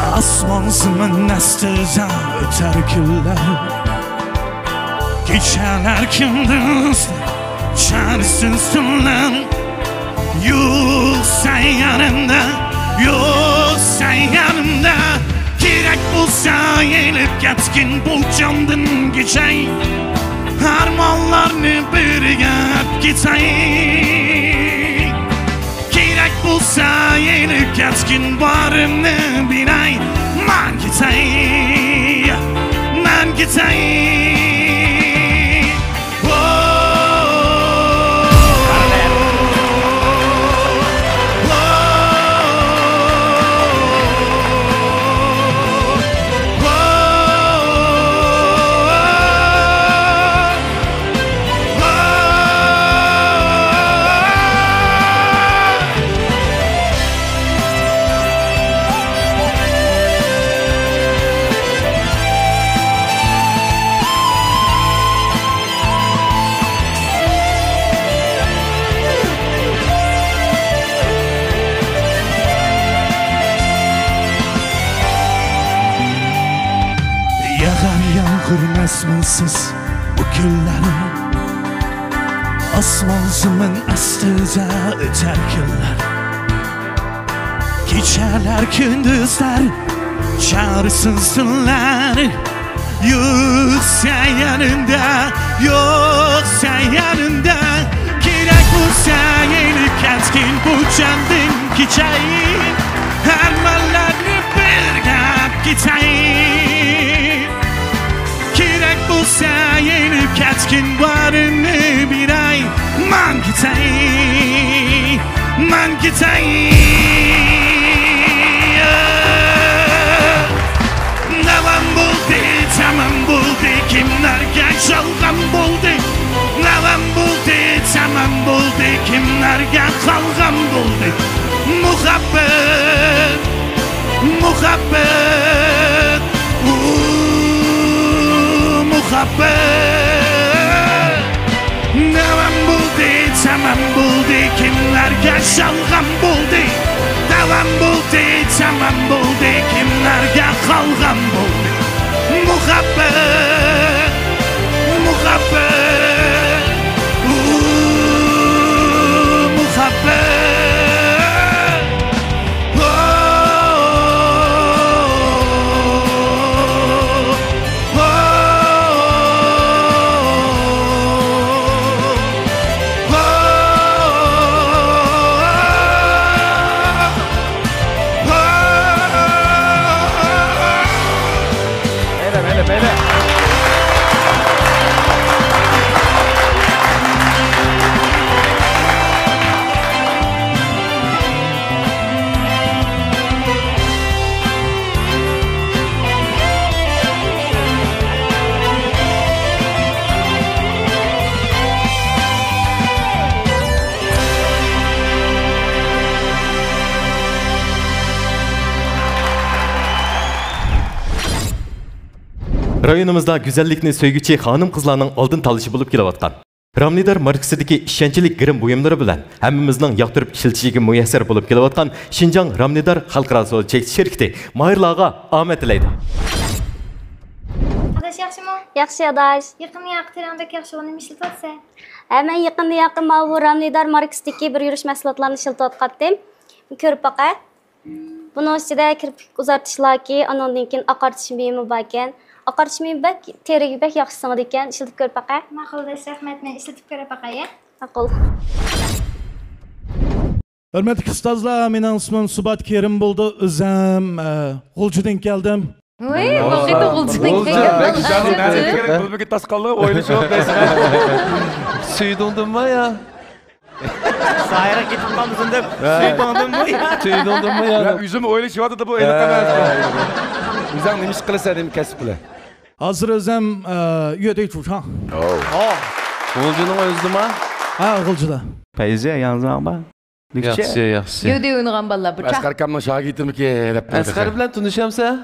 ئاسمان زېمىن ئاستىدا ئۆتەر كۈنلەر. كېچەلەر، كۈندۈزلەر، چارىسىز تۈنلەر. يوق سەن يېنىمدا، يوق سەن يېنىمدا. كېرەك بولسا ئېلىپ كەتكىن بۇ جاندىن كېچەي. ئارمانلارنى بىرگە ئەپ كېتەي. كېرەك بولسا ئېلىپ كەتكىن بارىمنى بىلەي. مەن كېتەي، مەن كېتەي. ياغار يامغۇر مەزمۇنسىز بۇ كۈنلەر، ئاسمان زېمىن ئاستىدا ئۆتەر كۈنلەر. كېچەلەر، كۈندۈزلەر، چارىسىز تۈنلەر. يوق سەن يېنىمدا، يوق سەن يېنىمدا. كېرەك بولسا ئېلىپ كەتكىن بۇ جاندىن كېچەي. ئارمانلارنى بىرگە ئەپ كېتەي. كېرەك بولسا ئېلىپ كەتكىن بارىمنى بېرەي. مەن كېتەي، مەن كېتەي. نەۋەم بولدى، تەمەم بولدى، كىملەرگە يالغان بولدى. نەۋەم بولدى، تەمەم بولدى، كىملەرگە قالغان بولدى. مۇھەببەت، مۇھەببەت، ئۇ، مۇھەببەت. نەۋەم بولدى، تەمەم بولدى، كىملەرگە يالغان بولدى. داۋام بولدى، تەمەم بولدى، كىملەرگە قالغان بولدى. مۇھەببەت، مۇھەببەت، ئۇ، مۇھەببەت. رايونىمىزدا گۈزەللىكنى سۆيگۈچى خانىم-قىزلارنىڭ ئالدىن تاللىشى بولۇپ كېلىۋاتقان. رامنىدار ماركىسىدىكى ئىشەنچلىك گىرىم بۇيۇملىرى بىلەن ھەممىمىزنىڭ ياقتۇرۇپ ئىشلىتىشىگە مۇيەسسەر بولۇپ كېلىۋاتقان شىنجاڭ رامنىدار خەلقئارا سودا چەكلىك شىركىتى ماھىرلارغا ئامەت تىلەيدۇ. ئاداش ياخشىمۇ؟ ياخشى ئاداش. يېقىندا ياقى تېرەڭ بەك ياخشى، ئۇنى نېمە ئىشلىتىۋاتىسەن؟ ھە، مەن يېقىندا ياقى ماۋۇ رامنىدار ماركىسىدىكى بىر يۈرۈش مەھسۇلاتلارنى ئىشلىتىۋاتقانتىم. كۆرۈپ باقە. بۇنىڭ ئىچىدە كىرپىك ئۇزارتىش لاكى، ئانىڭدىن كېيىن ئاقارتىش مېيىمۇ باركەن. ئاقارتىش مېيى بەك تېرىگە بەك ياخشى سىڭىدىكەن، ئىشلىتىپ كۆرۈپ باقە. ماقۇل ئاداش، رەھمەت، مەن ئىشلىتىپ كۆرۈپ باقاي. ماقۇل. ھۆرمەتلىك ئۇستازلار، مېنىڭ ئىسمىم سۇبات كېرىم بولىدۇ. ئۆزۈم، ئە، غۇلجىدىن كەلدىم. ۋاي، بۇ قېتىم غۇلجىدىن كەلگەن. بەك ئىشانمىدىم. نەدىن كېرەك؟ بۇ بىر تاس قالدى، ئويلىشىپ دەيسىز. سۈيدۈڭدىنمۇ يا؟ سايرا كېتىپ قالمىسۇن دەپ، ھە. سۈيدۈڭدىنمۇ يا؟ سۈيدۈڭدىنمۇ يا؟ يا، ئۆزۈم ئويلىشىۋاتىدۇ بۇ، ئېنىق ئەمەس. ئۆزۈڭ نېمە ئىش قىلىسەن، نېمە كەسىپ بىلەن؟ ھازىر ئۆزۈم، ئە، يۆدەي چۇشاڭ. غۇلجىنىڭ ئۆزىدىما؟ ھە، غۇلجىدا. پەيزى، ياڭزاڭ بار. ياخشى، ياخشى. يۆدەي ئوينىغان بالىلار بۇ چاغ. ئەسقەر ئاكامنىڭ شاگىرتىمىكى دەپ. ئەسقەر بىلەن تونۇشامسەن؟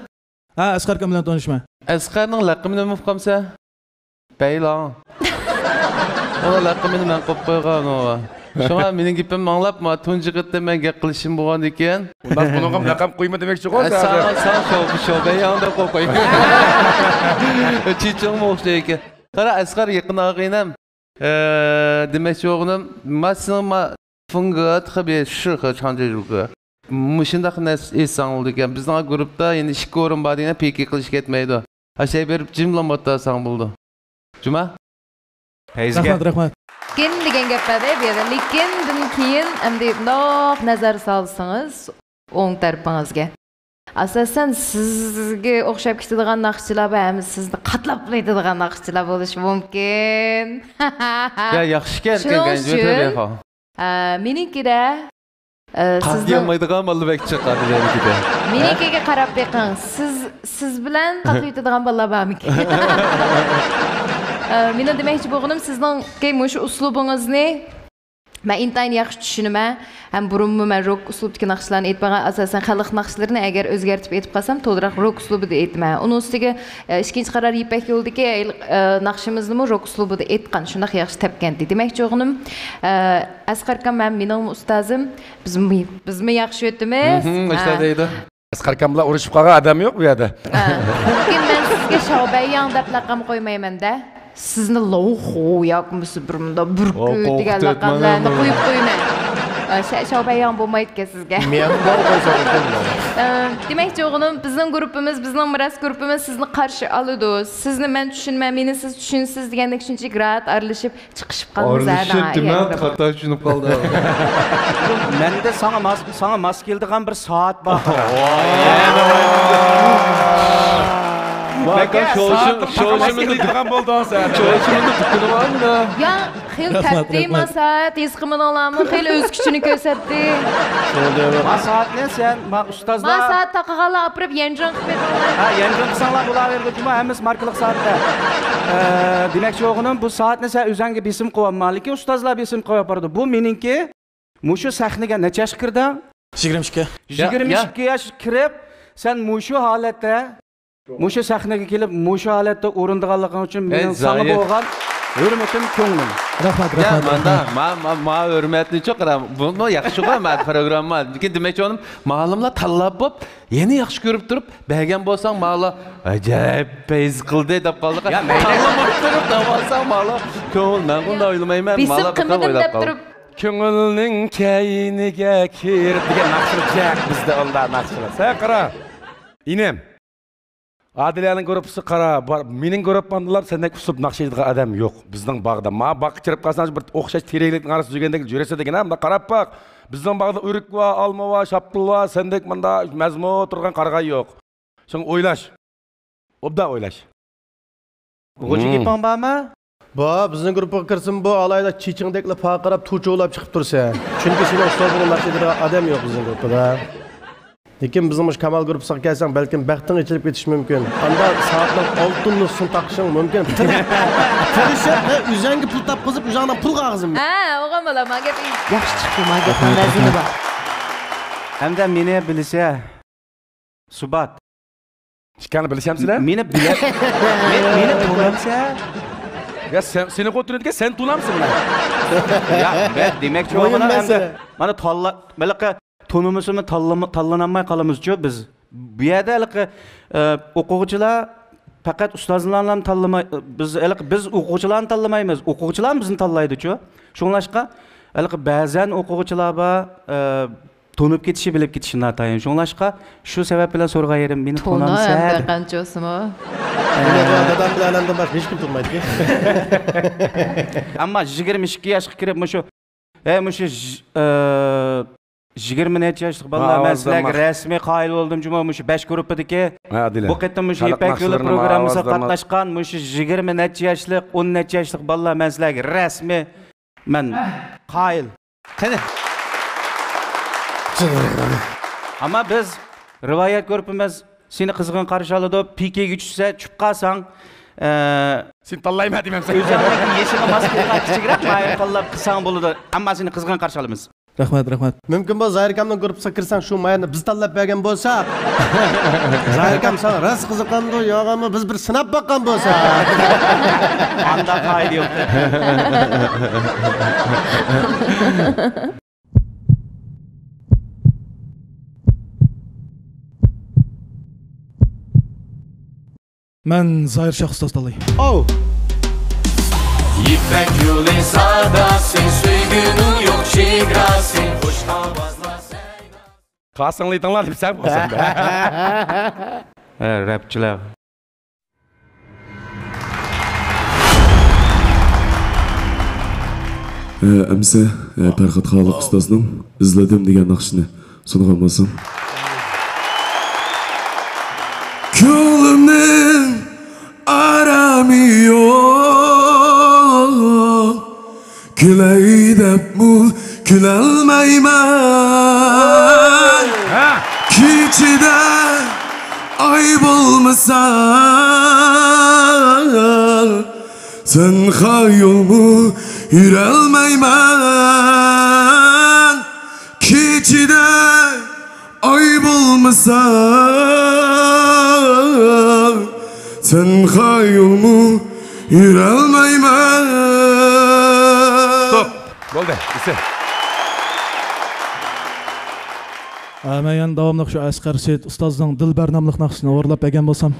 ھە، ئەسقەر ئاكام بىلەن تونۇشمەن. ئەسقەرنىڭ لەقىمىنى ئۇنتۇپ قاپسەن؟ بەيلاڭ. ئۇنىڭ لەقىمىنى مەن قويۇپ قويغان ئۇ. شۇڭا مېنىڭ گېپىمنى ئاڭلاپ، ما تۇنجى قېتىم مەن گەپ قىلىشىم بولغاندىكىن. ئۇنداق بۇنىڭغا لەقەم قويما دېمەكچىغۇ سەن. ساڭا، ساڭا شو، شو بەيلاڭ دەپ قويۇپ قويۇڭ. چېچىڭمۇ ئوخشايدىكەن. قارا، ئەسقەر يېقىن ئاغىنەم. ئە، دېمەكچى بولغىنىم، ما سېنىڭ ما فىڭگې تېخى بىر شىخې چاڭجېجۇگې. مۇشۇنداق نەرسە ئېيتساڭ بولىدىكەن. بىزنىڭ گۇرۇپتا يەنە ئىككى ئورۇن بار دېگەن پىكىر قىلىش كەتمەيدۇ. ئاشەي بېرىپ جىملا ئولتۇرساڭ بولىدۇ. جۇما؟ پەيزىگە. رەھمەت، رەھمەت. لېكىن دېگەن گەپ بار-دە بۇ يەردە. لېكىندىن كېيىن ئەمدى مۇنداق نەزەر سالسىڭىز ئوڭ تەرىپىڭىزگە. ئاساسەن سىزگە ئوخشاپ كېتىدىغان ناخشىچىلار بار، ھەم سىزنى قاتلاپ بولىدىغان ناخشىچىلار بولۇشى مۇمكىن. يا، ياخشىكەن، شۇنىڭ ئۈچۈن، ئە، مېنىڭكىدە، ئە، سىزنىڭ قاتلىيالمايدىغان بالىلار بەك چىققان مېنىڭكىدە. مېنىڭكىگە قاراپ بېقىڭ. سىز، سىز بىلەن قاتلىۋېتىدىغان بالىلار بارمىكىن؟ ئە، مېنىڭ دېمەكچى بولغىنىم، سىزنىڭكى مۇشۇ ئۇسلۇبىڭىزنى مەن ئىنتايىن ياخشى چۈشىنىمەن. ھەم بۇرۇنمۇ مەن روك ئۇسلۇبىدىكى ناخشىلارنى ئېيتمىغان، ئاساسەن خەلق ناخشىلىرىنى ئەگەر ئۆزگەرتىپ ئېيتىپ قالسام، تولىراق روك ئۇسلۇبىدا ئېيتىمەن. ئۇنىڭ ئۈستىگە، ئە، ئىككىنچى قارار يىپەك يولىدىكى، ئە، ناخشىمىزنىمۇ روك ئۇسلۇبىدا ئېيتقان، شۇنداق ياخشى تەپكەنتى. دېمەكچى بولغىنىم، ئە، ئەسقەر ئاكام ھەم مېنىڭمۇ ئۇستازىم، بىزمۇ، بىزمۇ ياخشى ئۆتىمىز. مم، ھە. ئۇستاز دەيدۇ. ئەسقەر ئاكام بىلەن ئۇرۇشۇپ قالغان ئادەم يوق بۇ يەردە. ھە. لېكىن مەن سىزگە شاۋبەيياڭ دەپ لەقەم قويمايمەن-دە. سىزنى لوخۇ ياكى بولمىسا بىر مۇنداق بۈركۈت دېگەن لەقەملەرنى قويۇپ قويىمەن. ئە، شا-، شاۋبەيياڭ بولمايدىكەن سىزگە. مياڭباۋ قويسا بولدىمۇ؟ ئە، دېمەكچى بولغىنىم، بىزنىڭ گۇرۇپپىمىز، بىزنىڭ مىراس گۇرۇپپىمىز سىزنى قارشى ئالىدۇ. سىزنى مەن چۈشىنىمەن، مېنى سىز چۈشىنىسىز دېگەندەك شۇنچىلىك راھەت ئارىلىشىپ چىقىشىپ قالىمىز ھە. ئارىلىشىپ دېمە، خاتا چۈشىنىپ قالدى. مەندە ساڭا ماس، ساڭا ماس كېلىدىغان بىر سائەت بار. شوشىمىنى دۈكىنى بارمىدا؟ يا، خېلى تەپتى ما سائەت، ھېس قىلمىدىڭلارمۇ؟ خېلى ئۆز كۈچىنى كۆرسەتتى. ما سائەتنى سەن، ما ئۇستازلار. ما سائەت تاقىغانلار ئاپىرىپ يەنجىڭ قىلىپ بېرىڭلار. ھە، يەنجىڭ قىلساڭلار بولاۋېرىدۇ جۇما، ھەممىسى ماركىلىق سائەتتە. ئە، دېمەكچى بولغىنىم، بۇ سائەتنى سەن ئۆزەڭگە بېسىم قىلىۋالما، لېكىن ئۇستازلار بېسىم قىلىۋاپارىدۇ. بۇ مېنىڭكى. مۇشۇ سەھنىگە نەچچە ياشقا كىردىڭ؟ يىگىرمە ئىككى. يىگىرمە ئىككى ياش كىرىپ، سەن مۇشۇ ھالەتتە، مۇشۇ سەھنىگە كېلىپ، مۇشۇ ھالەتتە ئورۇندىغانلىقىڭ ئۈچۈن مېنىڭ ساڭا بولغان ھۆرمىتىم، كۆڭلۈم. رەھمەت، رەھمەت، رەھمەت. ما، ما، ما ھۆرمەتنى چوقۇرام. بۇمۇ ياخشىغۇ، ما پروگرامما. لېكىن دېمەكچى بولغىنىم، مالىملار تاللاپ بوپ، يەنە ياخشى كۆرۈپ تۇرۇپ، بەرگەن بولساڭ، مالا ئەجەب پەيز قىلدى دەپ قالدى. يا، مەيلى. تاللىماي تۇرۇپ دەۋالساڭ، مالا كۆڭۈل، مەن ئۇنداق ئويلىمايمەن. بېسىم قىلمىدىم دەپ تۇرۇپ. كۆڭۈلنىڭ كەينىگە كىر دېگەن ناخشىلار جىق بىزدە، ئۇنداق ناخشىلار. سەن قارا، ئىنىم. ئادىلەنىڭ گۇرۇپپىسى قارا، بار، مېنىڭ گۇرۇپپامدىلا سەندەك ئۇسلۇب ناخشا ئېيتىدىغان ئادەم يوق. بىزنىڭ باغدا، ما باغقا كىرىپ قالساڭ، بىر ئوخشاش تېرەكلىكنىڭ ئارىسىدا يۈرگەندەك يۈرىسەن دېگىنە، مۇنداق قاراپ باق. بىزنىڭ باغدا ئۆرۈك بار، ئالما بار، شاپتۇل بار، سەندەك مۇنداق مەزمۇت تۇرغان قارىغاي يوق. شۇڭا ئويلاش. ئوبدان ئويلاش. غۇلجا گېپىڭ بارمۇ؟ بار، بىزنىڭ گۇرۇپپىغا كىرسىمۇ بۇ ئالاھىدە چېچىڭدەكلا پارقىراپ، توچۇۋلاپ چىقىپ تۇرىسەن. چۈنكى سېنىڭ ئۇستازلىقىڭ ناخشا ئېيتىدىغان ئادەم يوق بىزنىڭ گۇرۇپپىدا. لېكىن بىزنىڭ مۇشۇ كامال گۇرۇپپىسىغا كەلسەڭ، بەلكىم بەختىڭ ئېچىلىپ كېتىشى مۇمكىن. ئاندا سائەتنىڭ ئالتۇن نۇسخىسىنى تاقىشىڭ مۇمكىن. تىرىشىپ، ئۆزۈڭگە پۇل تاپقۇزۇپ، ئۆزۈڭدىن پۇل ئالغۇزىمۇ؟ ھە، ئوغۇم بالا، ما گەپ ياخشى چىقتى، ما گەپ مەزمۇنى بار. ھەمدە مېنى بىلىسە، سۇبات. ئىككىڭلار بىلىشەمسىلەر؟ مېنى بىلە-، مېنى، مېنى تونۇمسە؟ يا سەن، سېنى ئوتتۇرىدىكەن، سەن تونامسەن مانا؟ يا، مەن دېمەكچى بولغىنىم ئەمدى، مانا تاللا-، ھېلىقى تونۇمىسىمۇ تاللىما-، تاللىنالماي قالىمىزچۇ بىز. بۇ يەردە ھېلىقى، ئە، ئوقۇغۇچىلار پەقەت ئۇستازلارنىلا تاللىماي، بىز ھېلىقى بىز ئوقۇغۇچىلارنى تاللىمايمىز، ئوقۇغۇچىلار بىزنى تاللايدۇچۇ. شۇڭلاشقا، ھېلىقى بەزەن ئوقۇغۇچىلار بار، ئە، تونۇپ كېتىشى، بىلىپ كېتىشى ناتايىن. شۇڭلاشقا، شۇ سەۋەب بىلەن سورىغان يېرىم، مېنى تونۇپ تونامسەن؟ ئەمدى قانچە بولسىمۇ. ئە. دادام بىلەن ئانامدىن باشقا ھېچكىم تونۇمايدىكەن. ئەمما يىگىرمە ئىككى ياشقا كىرىپ مۇشۇ، ئە، مۇشۇ ژ-، ئە، يىگىرمە نەچچە ياشلىق بالىلار، مەن سىلەرگە رەسمىي قايىل بولدۇم جۇمۇ، مۇشۇ بەش گۇرۇپپىدىكى، ھە، ئادىلە، بۇ قېتىم مۇشۇ يىپەك يولى پروگراممىسىغا قاتناشقان مۇشۇ يىگىرمە نەچچە ياشلىق، ئون نەچچە ياشلىق بالىلار، مەن سىلەرگە رەسمىي، مەن قايىل. قېنى؟ ئەمما بىز رىۋايەت گۇرۇپپىمىز سېنى قىزغىن قارشى ئالىدۇ. پىكىگە چۈشسە، چۈشۈپ قالساڭ، ئە، سېنى تاللايمەن دېمەمسەن؟ ئۆزۈڭنىڭكى يېشىڭغا ماس كېلىدىغان كىچىكرەك مايىنى تاللاپ قىلساڭ بولىدۇ. ئەمما سېنى قىزغىن قارشى ئالىمىز. رەھمەت، رەھمەت. مۇمكىن بولسا زاھىر ئاكامنىڭ گۇرۇپپىسىغا كىرسەڭ، شۇ مايىنى بىز تاللاپ بەرگەن بولساق. زاھىر ئاكام ساڭا راست قىزىقامدۇ، يوقمۇ، بىز بىر سىناپ باققان بولساق. ئاندا قائىدە يوق. مەن زاھىر شاھ ئۇستاز تاللاي. ئاۋۇ! يىپەك يولى ساداسى، سۆيگۈنىڭ يوق چېگراسى، خۇش ئاۋازلار سەيداسى. قاسىڭلار ئېيتىڭلار دەپ سەن بولسۇن. ھە، رەپچىلەر. ئە، ئەمسە، ئە، پەرھات خالىق ئۇستازنىڭ ئىزلىدىم دېگەن ناخشىنى سۇنغان بولسام. كۆڭلۈمنىڭ ئارامى يوق، كۈلەي دەپمۇ كۈلەلمەيمەن. ھە. كېچىدە ئاي بولمىسا، سەن خىيالمۇ يۈرەلمەيمەن. كېچىدە ئاي بولمىسا، سەن خىيالمۇ يۈرەلمەيمەن. ستوپ. بولدى، ئېسىل. ھە، مەن يەنە داۋاملىق شۇ ئەسقەر سېيىت ئۇستازنىڭ دىلبەر ناملىق ناخشىسىنى ئورۇنلاپ بەرگەن بولسام.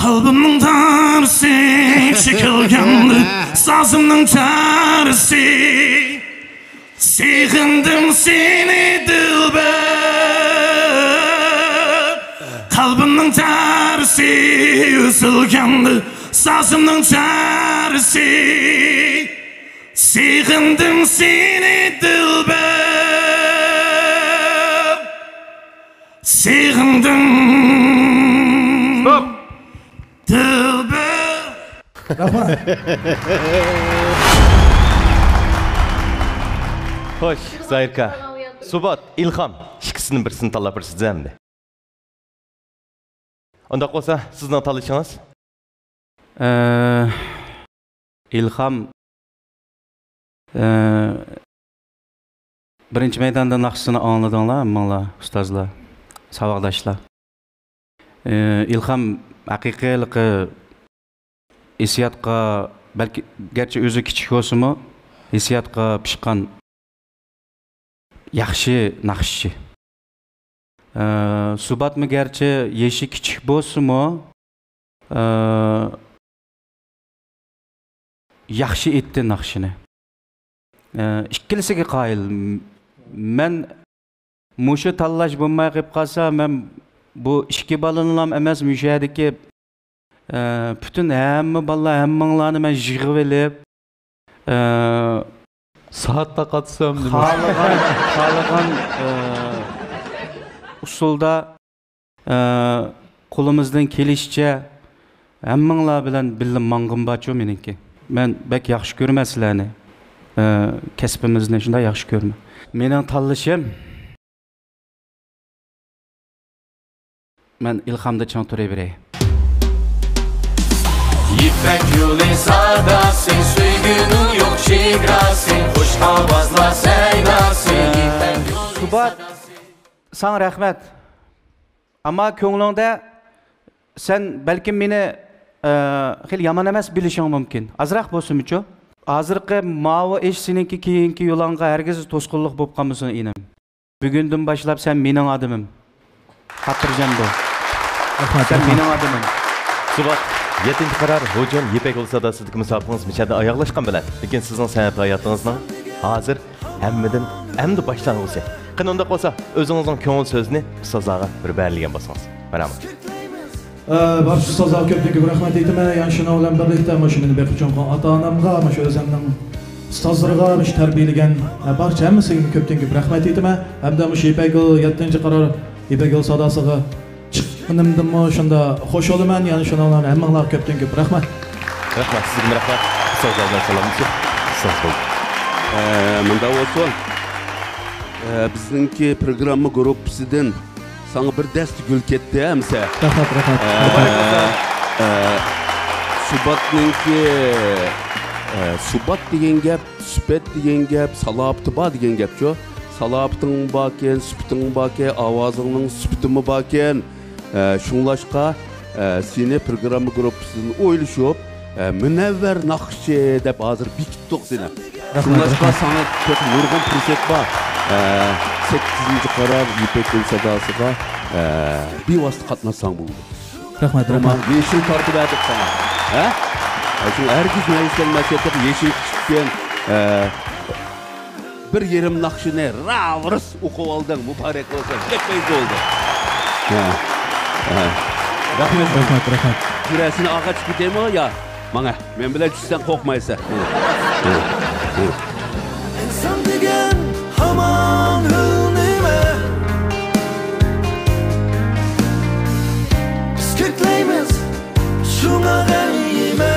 قەلبىمنىڭ تارىسى چېكىلگەندە، سازىمنىڭ چارىسى. سېغىندىم سېنى دىلبەر. قەلبىمنىڭ تارىسى ئۈزۈلگەندە، سازىمنىڭ چارىسى. سېغىندىم سېنى دىلبەر. سېغىندىم. ستوپ. دىلبەر. رەھمەت. خوش، زاھىركا. سۇبات، ئىلھام، ئىككىسىدىن بىرسىنى تاللاپ بېرىسىز ئەمدى. ئۇنداق بولسا، سىزنىڭ تاللىشىڭىز؟ ئە، ئىلھام، ئە، بىرىنچى مەيداندا ناخشىسىنى ئاڭلىدىڭلار، ھەممىڭلار، ئۇستازلار، ساۋاقداشلار. ئە، ئىلھام ھەقىقىي ھېلىقى ھېسسىياتقا، بەلكى، گەرچە ئۆزى كىچىك بولسىمۇ، ھېسسىياتقا پىشقان ياخشى ناخشىچى. ئە، سۇباتمۇ گەرچە يېشى كىچىك بولسىمۇ، ئە، ياخشى ئېيتتى ناخشىنى. ئە، ئىككىلىسىگە قايىل. مەن مۇشۇ تاللاش بولماي قېلىپ قالسا، مەن بۇ ئىككى بالىنىلام ئەمەس، مۇشۇ يەردىكى، ئە، پۈتۈن ھەممە بالىلار، ھەممىڭلارنى مەن يىغىۋېلىپ، ئە، سائەت تارقاتسام نېمە؟ خالىغان، خالىغان، ئە، ئۇسۇلدا، ئە، قولىمىزدىن كېلىشىچە ھەممىڭلار بىلەن بىللە ماڭغۇم بارچۇ مېنىڭكى. مەن بەك ياخشى كۆرىمەن سىلەرنى. ئە، كەسپىمىزنى شۇنداق ياخشى كۆرىمەن. مېنىڭ تاللىشىم، مەن ئىلھامدا چىڭ تۇرۇۋېرەي. يىپەك يولى ساداسى، سۆيگۈنىڭ يوق چېگراسى، خۇش ئاۋازلار سەيداسى، يىپەك يولى. سۇبات، ساڭا رەھمەت. ئەمما كۆڭلۈڭدە سەن بەلكىم مېنى، ئە، خېلى يامان ئەمەس بىلىشىڭ مۇمكىن. ئازراق بولسىمۇچۇ؟ ھازىرقى ماۋۇ ئىش سېنىڭكى كېيىنكى يولۇڭغا ھەرگىز توسقۇنلۇق بولۇپ قالمىسۇن، ئىنىم. بۈگۈندىن باشلاپ سەن مېنىڭ ئادىمىم. خاتىرجەم بول. رەھمەت، سەن رەھمەت. مېنىڭ ئادىمىم. سۇبات، يەتتىنچى قارار، ھۇجۇم، يىپەك يولى ساداسىدىكى مۇسابىقىڭىز مۇشۇ يەردە ئاياغلاشقان بىلەن، لېكىن سىزنىڭ سەنئەت ھاياتىڭىزنىڭ ھازىر ھەممىدىن ئەمدى باشلانغۇسى. قېنى، ئۇنداق بولسا، ئۆزىڭىزنىڭ كۆڭۈل سۆزىنى ئۇستازلارغا بىر بەرلىگەن بولسىڭىز. مەرھەمەت. ئە، بارچە ئۇستازلارغا كۆپتىن كۆپ رەھمەت ئېيتىمەن. يەنە شۇنىڭ بىلەن بىرلىكتە، مۇشۇ مېنى بېقىپ چوڭ قىلغان ئاتا-ئانامغا، مۇشۇ ئۆزۈمنىڭ ئۇستازلىرىغا، مۇشۇ تەربىيەلىگەن، ئە، بارچە ھەممىسىگە كۆپتىن كۆپ رەھمەت ئېيتىمەن. ھەمدە مۇشۇ يىپەك يولى، يەتتىنچى قارار يىپەك يولى ساداسىغا چىققىنىمدىنمۇ شۇنداق خۇش بولىمەن. يەنە شۇنىڭ بىلەن ھەممىڭلارغا كۆپتىن كۆپ رەھمەت. رەھمەت، سىزگىمۇ رەھمەت. ئۇستازلار بىلەن سالاملىشىپ، ئۇستاز بولدى. ئە، مۇنداق بولسۇن. ئە، بىزنىڭكى پروگرامما گۇرۇپپىسىدىن ساڭا بىر دەستە گۈل كەتتى، ئەمسە. رەھمەت، رەھمەت. ئە، ئە، سۇباتنىڭكى، ئە، سۇبات دېگەن گەپ، سۈپەت دېگەن گەپ، سالاپىتى بار دېگەن گەپچۇ. سالاپىتىڭ باركەن، سۈپىتىڭ باركەن، ئاۋازىڭنىڭ سۈپىتىمۇ باركەن. ئە، شۇڭلاشقا، ئە، سېنى پروگرامما گۇرۇپپىسىدىن ئويلىشىپ، ئە، مۇنەۋۋەر ناخشىچى دەپ ھازىر بېكىتتۇق سېنى. رەھمەت، شۇڭلاشقا رەھمەت. ساڭا تېخى نۇرغۇن پۇرسەت بار. ئە، سەككىزىنچى قارار يىپەك يولى ساداسىغا، ئە، بىۋاسىتە قاتناشساڭ بولىدۇ. رەھمەت، رەھمەت. يېشىل تارتىۋەردۇق ساڭا. ھە؟ ئە، شۇ ھەرگىز مەيۈس بولمايسەن، تېخى يېشىڭ كىچىككەن. ئە، بىر يېرىم ناخشىنى راۋرىس ئوقۇۋالدىڭ، مۇبارەك بولسۇن. دەپ بەك بولدى. ھە. ھە. رەھمەت. رەھمەت، رەھمەت. جۈرەسىنى ئاغاچ كېتەيمۇ يا؟ ماڭە. مەن بىلەن چۈشسەڭ قورقمايسەن. ئىنسان دېگەن ھامان ھۆل نېمە؟ بىز كۆكلەيمىز شۇڭا غەنىيمە.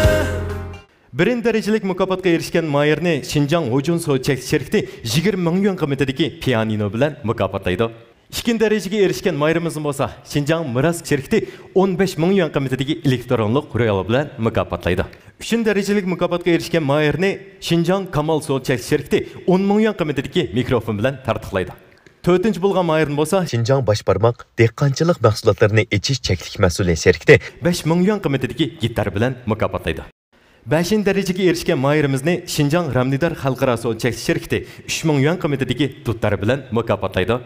بىرىنچى دەرىجىلىك مۇكاپاتقا ئېرىشكەن ماھىرنى شىنجاڭ ھوجۇن سودا چەكلىك شىركىتى يىگىرمە مىڭ يۈەن قىممىتىدىكى پىيانىنو بىلەن مۇكاپاتلايدۇ. ئىككىنچى دەرىجىگە ئېرىشكەن ماھىرىمىزنى بولسا شىنجاڭ مىراس شىركىتى ئون بەش مىڭ يۈەن قىممىتىدىكى ئېلېكترونلۇق رويال بىلەن مۇكاپاتلايدۇ. ئۈچىنچى دەرىجىلىك مۇكاپاتقا ئېرىشكەن ماھىرنى شىنجاڭ كامال سودا چەكلىك شىركىتى ئون مىڭ يۈەن قىممىتىدىكى مىكروفون بىلەن تارتۇقلايدۇ. تۆتىنچى بولغان ماھىرنى بولسا شىنجاڭ باش بارماق دېھقانچىلىق مەھسۇلاتلىرىنى ئېچىش چەكلىك مەسئۇلىيەت شىركىتى بەش مىڭ يۈەن قىممىتىدىكى گىتار بىلەن مۇكاپاتلايدۇ. بەشىنچى دەرىجىگە ئېرىشكەن ماھىرىمىزنى شىنجاڭ رامنىدار خەلقئارا سودا چەكلىك شىركىتى ئۈچ مىڭ يۈەن قىممىتىدىكى دۇتار بىلەن مۇكاپاتلايدۇ.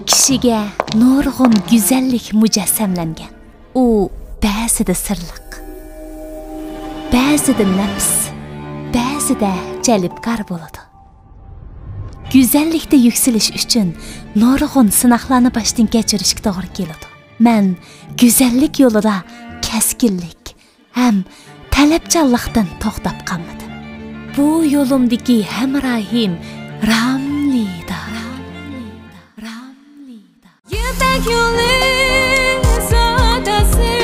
كىشىگە نۇرغۇن گۈزەللىك مۇجەسسەملەنگەن. ئۇ بەزىدە سىرلىق، بەزىدە نەپىس، بەزىدە جەلپكار بولىدۇ. گۈزەللىكتە يۈكسىلىش ئۈچۈن نۇرغۇن سىناقلارنى باشتىن كەچۈرۈشكە توغرا كېلىدۇ. مەن گۈزەللىك يولىدا كەسكىنلىك ھەم تەلەپچانلىقتىن توختاپ قالمىدىم. بۇ يولۇمدىكى ھەمراھىم راملىدا. يىپەك يولى ساداسى،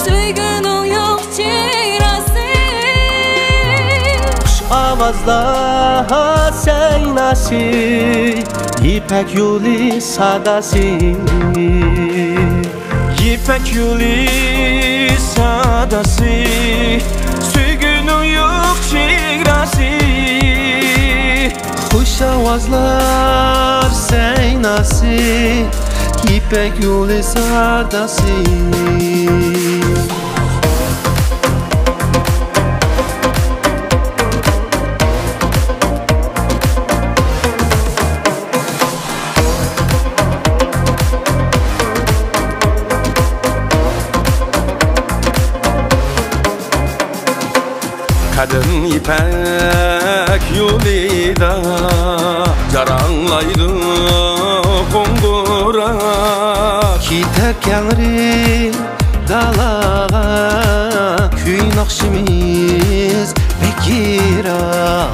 سۆيگۈنىڭ يوق چېگراسى. خۇش ئاۋازلار سەيناسى، يىپەك يولى ساداسى. يىپەك يولى ساداسى، سۆيگۈنىڭ يوق چېگراسى. خۇش ئاۋازلار سەيناسى، يىپەك يولى ساداسى. قەدىم يىپەك يولىدا جاراڭلايدۇ قوڭغۇراق. كېتەر كەڭرى دالاغا، كۈي ناخشىمىز بەك يىراق.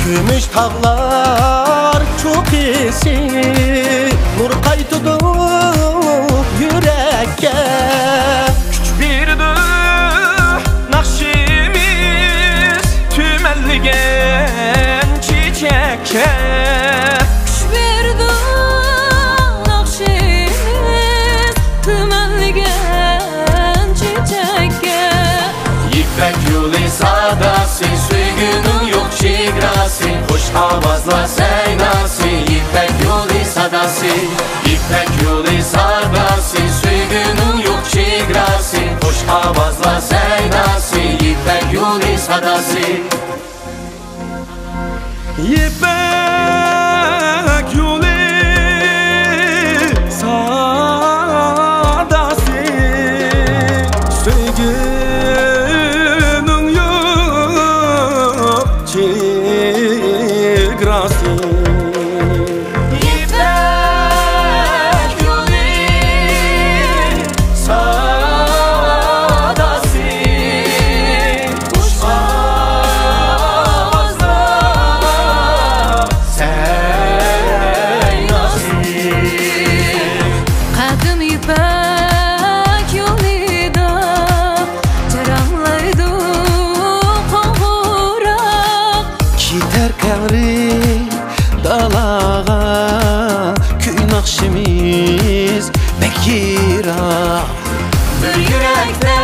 كۈمۈش تاغلار چوققىسى نۇر قايتۇرۇپ يۈرەككە. كۈچ بېرىدۇ ناخشىمىز تۈمەنلىگەن چېچەككە. كۈچ بېرىدۇ ناخشىمىز تۈمەنلىگەن چېچەككە. يىپەك يولى ساداسى، سۆيگۈنىڭ يوق چېگراسى، خۇش ئاۋازلار سەيناسى، يىپەك يولى ساداسى. يىپەك يولى ساداسى، سۆيگۈنىڭ يوق چېگراسى، خۇش ئاۋازلار سەيداسى، يىپەك يولى ساداسى. يىپەك يولى ساداسى، سۆيگۈنىڭ يوق چېگراسى. يىپەك يولى ساداسى، خۇش ئاۋازلار سەيداسى. قەدىم يىپەك يولىدا جاراڭلايدۇ قوڭغۇراق. كېتەر تەڭرى دالاغا، كۈي ناخشىمىز بەك يىراق. بىر يۈرەكتە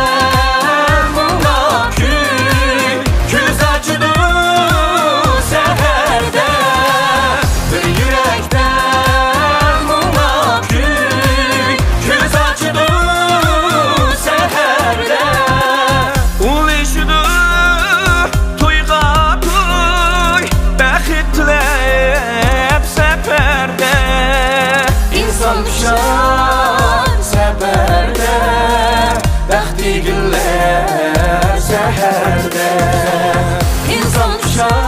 مۇڭلۇق كۈي، كۆز ئاچىدۇ سەھەردە. بىر يۈرەكتە مۇڭلۇق كۈي، كۆز ئاچىدۇ سەھەردە. ئۇلىشىدۇ تويغا توي، بەخت تىلەپ سەپەردە. ئىنسان پىشار سەپەردە، بەختى گۈللەر سەھەردە. ئىنسان پىشار